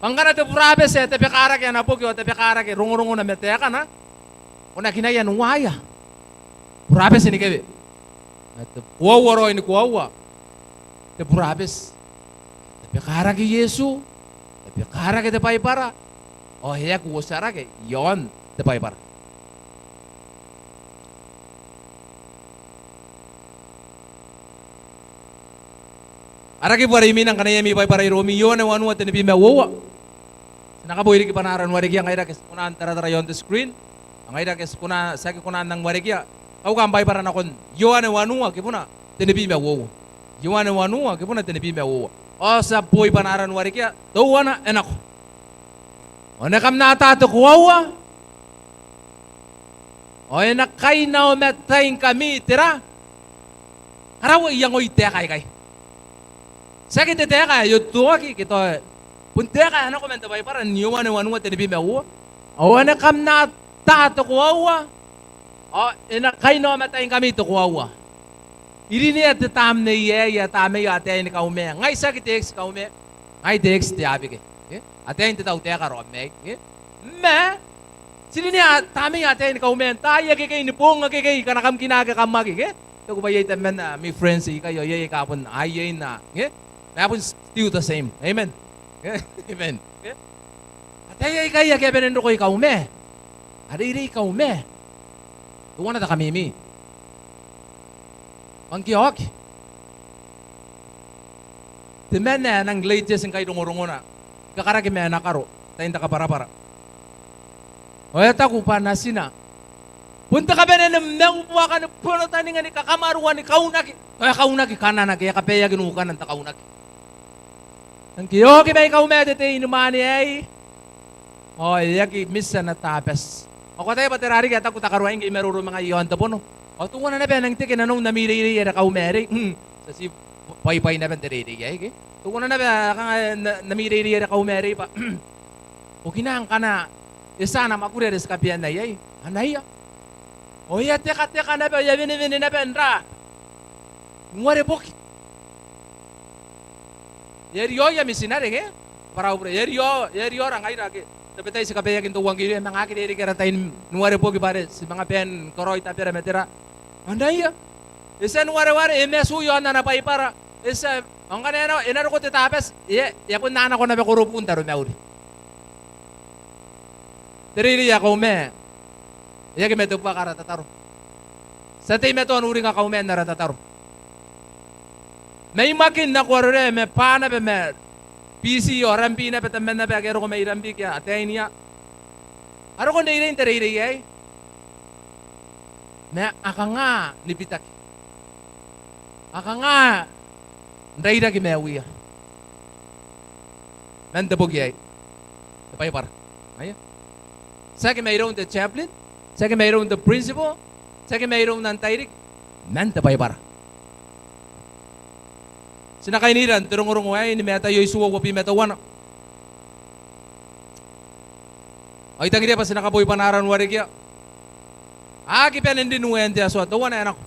Bwa ngkana te burabeti ae tabekarake ana boki ao tabekarake rongorongona ma taekana, ko na kinaia n uaia. Burabeti ni kewe. Ma te koaua raoi ni koaua, te burabeti ae tabekarake Iesu, tabekarake te Baibara, ao e aki uotarake iaon te Baibara. Ara kibu are imwina ngkana iai ami Baibara iroumi, Ioane wanua, tenibwi ma uoua. Ti na kaboi riki bwanaara n warekia, ngaira ake ti kona n taratara iaon te screen, ao ngaira ake ti kona, ti aki kona n nang warekia, kauka am Baibara nakon Ioane wanua kibuna tenibwi ma uoua. Ioane wanua kibuna tenibwi ma uoua. Ao ti a boi bwanaara n warekia, teuana e nako. Ao e na kam na ata te koaua, ao e na kainaomataingkami tera? Karaua iangoi taeka aikai. Tiaki te taeka ae e otoaki ke tao, bon taeka ae nako man te Baibara n Ioane wanua tenibwi ma uoua. Ao e na kam na ata te koaua, ao e na kainaomataingkami te koaua. Irinea te tamnei aei ae Tamaia Ataei ni Kauma. Ngai tiaki te ex Kauma. Ngai te ex te Abike. Ke? Ataein te tautaeka raom aei. Ke? Ma ti rinea Tamaia Ataei ni Kauma n taai akekei, ni boong akekei, ngkana kam kina ake kam aki, ke? Te kuba iai temanna ami friends ikai ao iai aika bon aiein a, ke? Ma bon still the same. Amen. Ke? Amen. Ke? Ataei aikai ake a bane n roko i Kauma. A reirei i Kauma. Teuana te kamimi. Bwa ngke a oki, temanna ae nang latest ngkai rongorongona, kakaraki ma ana karo, tain te kabwarabwara. Ao e taku bwa natina bon te kabanea ni maiu, buaka ni bonotaninga, ni kakamarua, ni kaunaki. Ao e kaunaki kanana ke e kabaeaki nukanan te kaunaki. Ngke e oki mai Kauma te teinimwaane aei, ao e aki mitia ana Tabati. Ao ko ataia bwa tera riki ae taku takaruaai ngke I maroro ma ngaai i aon te bono? Ao teuana naba ae nang teke nanou n ami reirei are Kauma arei. Hmm. Ti a tii bwaibwai naba n te reirei aei, ke? Teuana naba ae kanga, e, n, n ami reirei are Kauma arei bwa, ko kina ngkana e tia ana mwakuri are ti kabeanna iai? Anaia. Ao e a tekateka naba, e a wenewene naba n ra, n wareboki. E a riaoia mitinare, ke? Kabwara au bure. E a riao, e a riaora ngaira ake tabetai ti kabaeaki n teuangkirei, e manga aki rereke ara tai n wareboki bwa are ti manga bae ni karaoi tabera ma tera. Anaia. E tia ni wareware, e matu i aon ana Baibara. E tia, ao ngkana e na, e na roko te Tabati, e a, e a bon a nako naba korobu n taromauri. Te reirei ae Kauma e aki mate buaka ara tataro. Ti a teimatoa n uringa Kauma n ara tataro. Mai Makin nako Arorae, ma bwa naba ma Biti ao Rambi naba, taman naba ake a roko mai Rambi ke ataeinna. A roko n reirei n te reirei aei, ma a kanga ni bitaki. A kanga n rairaki maiuia man te boki aei, te Baibara. Aia. Tiaki mairoun te chaplain, tiaki mairoun te principal, tiaki mairoun ana tairiki, man te Baibara. Ti na kainira n te rongorongo aei ni Mataio itiua uabwi ma teuana. Ao I tangiria bwa ti na kaboi bwanaara n warekia. A aki bane n rin uean te Atua, teuana e nako.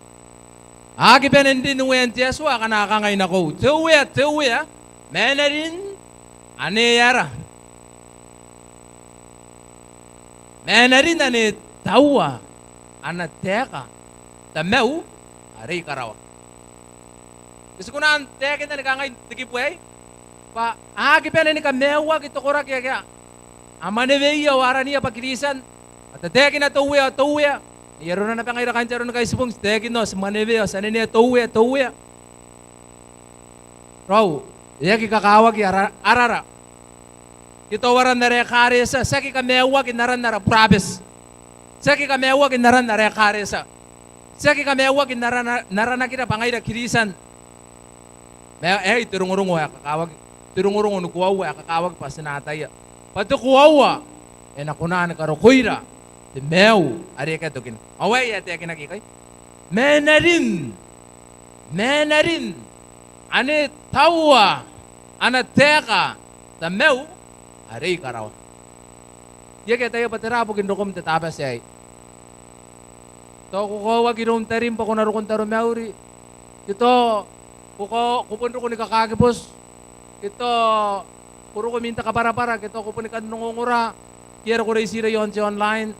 A aki bane n rin Uean te Atua akana kangai nakou, te Uea, te Uea, ma e na rin ane ara, ma e na rin ane taua ana taeka Tamau are i karawa. Ti kona n taekinna ni kangai n te kibu aei bwa a aki bane ni kamaiuaki te koraki ake a mwaneweia ao araniia bwa Kiritian. A tataekina te Uea, te Uea. Ai arona naba ngaira kaain te Aro ni Kaitibong, ti taekinna ao ti mwanewea ao ti anenea te Uea, te Uea. Raou, e aki kakawaki ara, arara. Ke tao aran ara ekaretia, ti aki kamaiuaki n aran ara burabeti. Ti aki kamaiuaki n aran ara ekaretia. Ti aki kamaiuaki n aran, n aranakira bwa ngaira Kiritian. Ma aei te rongorongo ae kakawaki, te rongorongo ni koaua ae kakawaki bwa ti na ataia bwa te koaua e na kona ni karokoira te maiu are akea tokina. Ao aei ae taekinaki ikai. Ma e na rin, ma e na rin ane taua ana taeka Tamau are i karawa. I aki ataia bwa tera bukin rokom n te Tabati aei. Tao ko kaoaki iroum tarim bwa ko na roko n taromauri. Ke tao ko, ko bon roko ni kakaki boti. Ke tao ko roko imwin te kabwarabwara. Ke tao ko boni kan ongongora. Ke ara ko reitira i aon te online.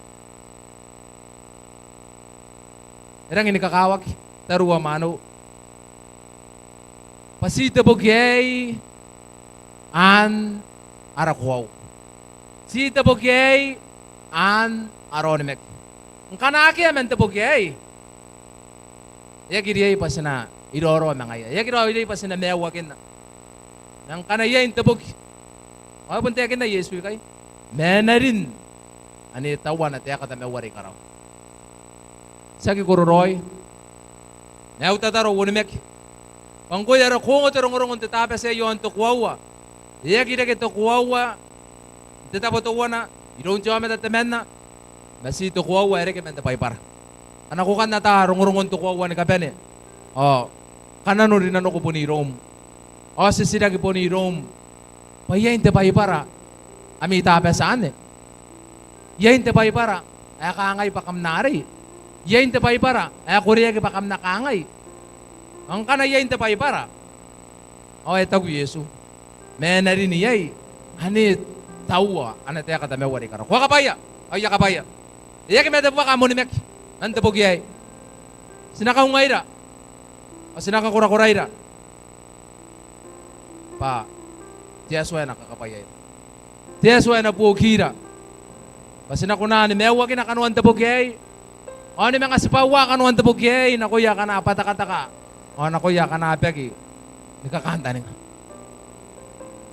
E rangi ni kakawaki tariu ao mwaneu bwa ti teboki aei aan ara koaua. Ti teboki aei aan ara onimaki. Ngkana akea man teboki aei, e aki riai bwa ti na iraorao ma ngaia. E aki raoiroi bwa ti na maiuakinna. Ma ngkana iai n teboki, ao e bon taekinna Iesu ikai, ma e na rin ane taua ana taeka Tamau are i karawa. Ti aki kororaoi. Ma au tataro ao onimaki bwa ngkoe are ko ongo te rongorongo n te Tabati aei i aon te koaua, e aki reke te koaua n te tabo teuana iroun te aomata temanna, ma ti te koaua ae reke man te Baibara. Ngkana ko kan ata rongorongon te koaua ni kabane, ao kananorinanoko bon iroum, ao titiraki bon iroum bwa iai n te Baibara ami Tabati anne? Iai n te Baibara ae kangai bwa kam na arei? Iai n te Baibara ae koreaki bwa kam na kangai? Ao ngkana iai n te Baibara, ao e taku Iesu, ma e na rin iai ane taua ana taeka Tamau are i karawa. Ko a kabwaia? Ao I a kabwaia. E aki mate buaka am onimaki man teboki aei. Ti na kaungaira ao ti na kakorakoraira bwa te Atua e na kakabwaiaira. Te Atua e na buokira bwa ti na kona ni maiuakina kanoan te boki aei, ao ni manga tibwaua kanoan te boki aei nakoia akana bwatakataka ao nakoia akana baki ni kakantaninga.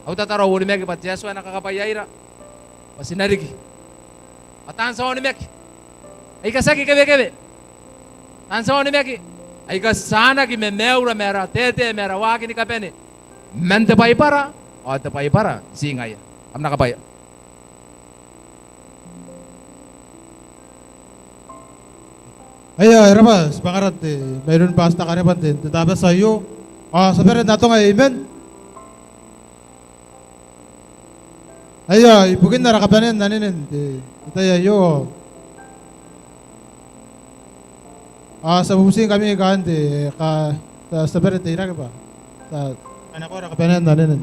Au tataro ao onimaki bwa te Atua e na kakabwaiaira bwa ti na riki. Ao taan tia onimaki aika tiaki kewekewe, taan tia onimaki aika ti a anaki ma maiura ma ara taetae ma ara waaki ni kabane man te Baibara ao te Baibara ti ngaia. Kam na kabwaia. Aia, e raba, ti bwangara te mairoun Pastor Karebwa n te, te Tabati aio. Ao ti a bane n atonga, amen. Aia, ibukin ara kabanea n anene n te, te tai aio, ao ti a bubutingkami kaain te, ka, ti a, ti a bane n teirake bwa ti a, ti a nako ara kabanea n anene.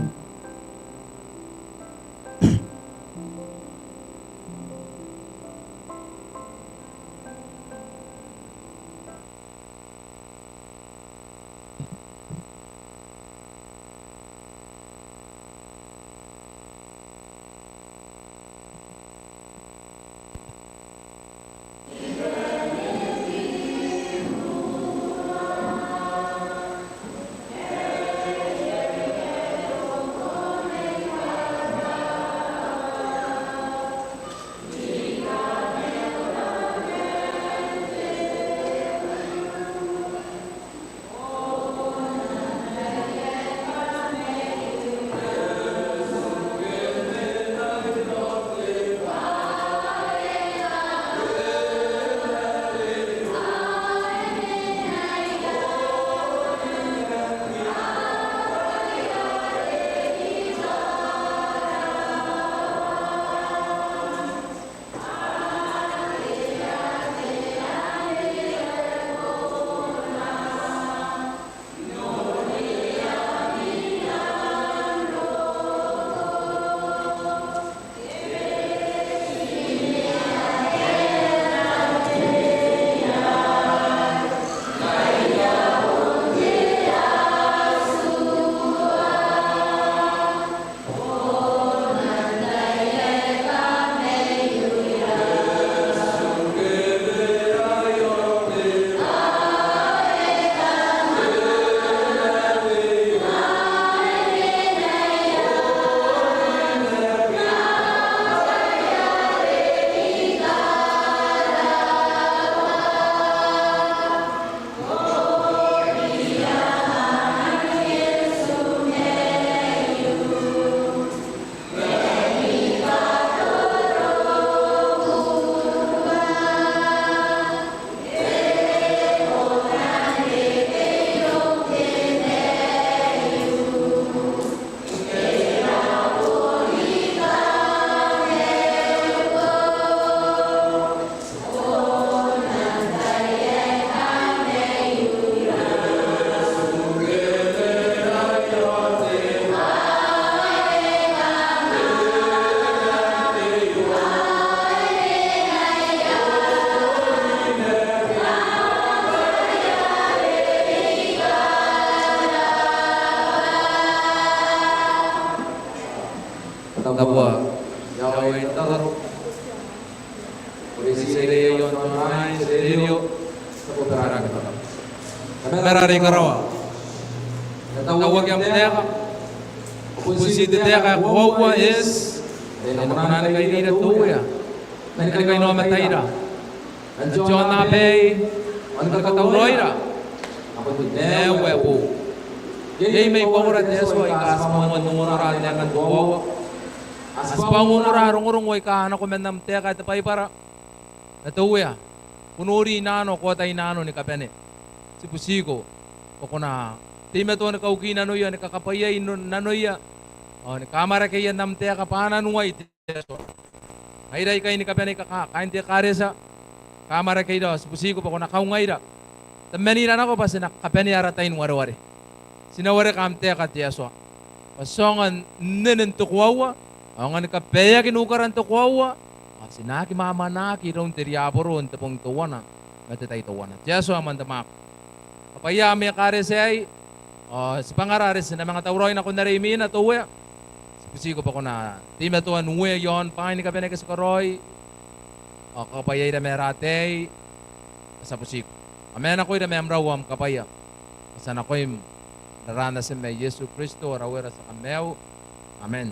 Aua, iai n tataro. Ko received i aon te online stereo. Ko bati n rabwa. Tamara are i karawa, e tauaki am taeka. Ko bon tii te taeka ae koaua, eti, e na kona ni kairira te Uea ma ni kainaomataira n te aonnaba aei ao ni katauraoira nakon te maiu ae boou. Iai mai buakora te Atua aika a tibwa ongonora n aekan te koaua. A tibwa ongonora rongorongo aika a nako man am taeka ae te Baibara. Ma te Uea, ko nori nano, ko ataia nano ni kabane. Ti butiko bwa ko na teimatoa ni kauki nanoia, ni kakabwaiai nanoia ao ni kaamwarakeia n am taeka bwa a na nuai te Atua. Ngaira ikai ni kabane, kaain te ekaretia, kaamwarakeira ao ti butiko bwa ko na kaungaira. Tamanira nako bwa ti na kabanea ara tai n wareware. Ti na wareka am taeka te Atua bwa ti aonga n nene n te koaua, aonga ni kabaeaki nuukara n te koaua ao ti na aki mwamwanaki iroun te riaboro n te bong teuana ma te tai teuana. Te Atua ae moan te mwaaka, kabwaia am ekaretia aei ao tibwangara are ti na manga tauraoi nakon are imwina te Uea. Ti butiko bwa ko na teimatoa n uea i aon bwaai ni kabane ake ti karaoi ao kakabwaiaira ma ara ataei. Ti a butiko, a mena nakoira ma am rau ao am kabwaia. Ti a nakoim n aran Natim ae Iesu Kristo, ara Uea, ara tia Kamaiu. Amen.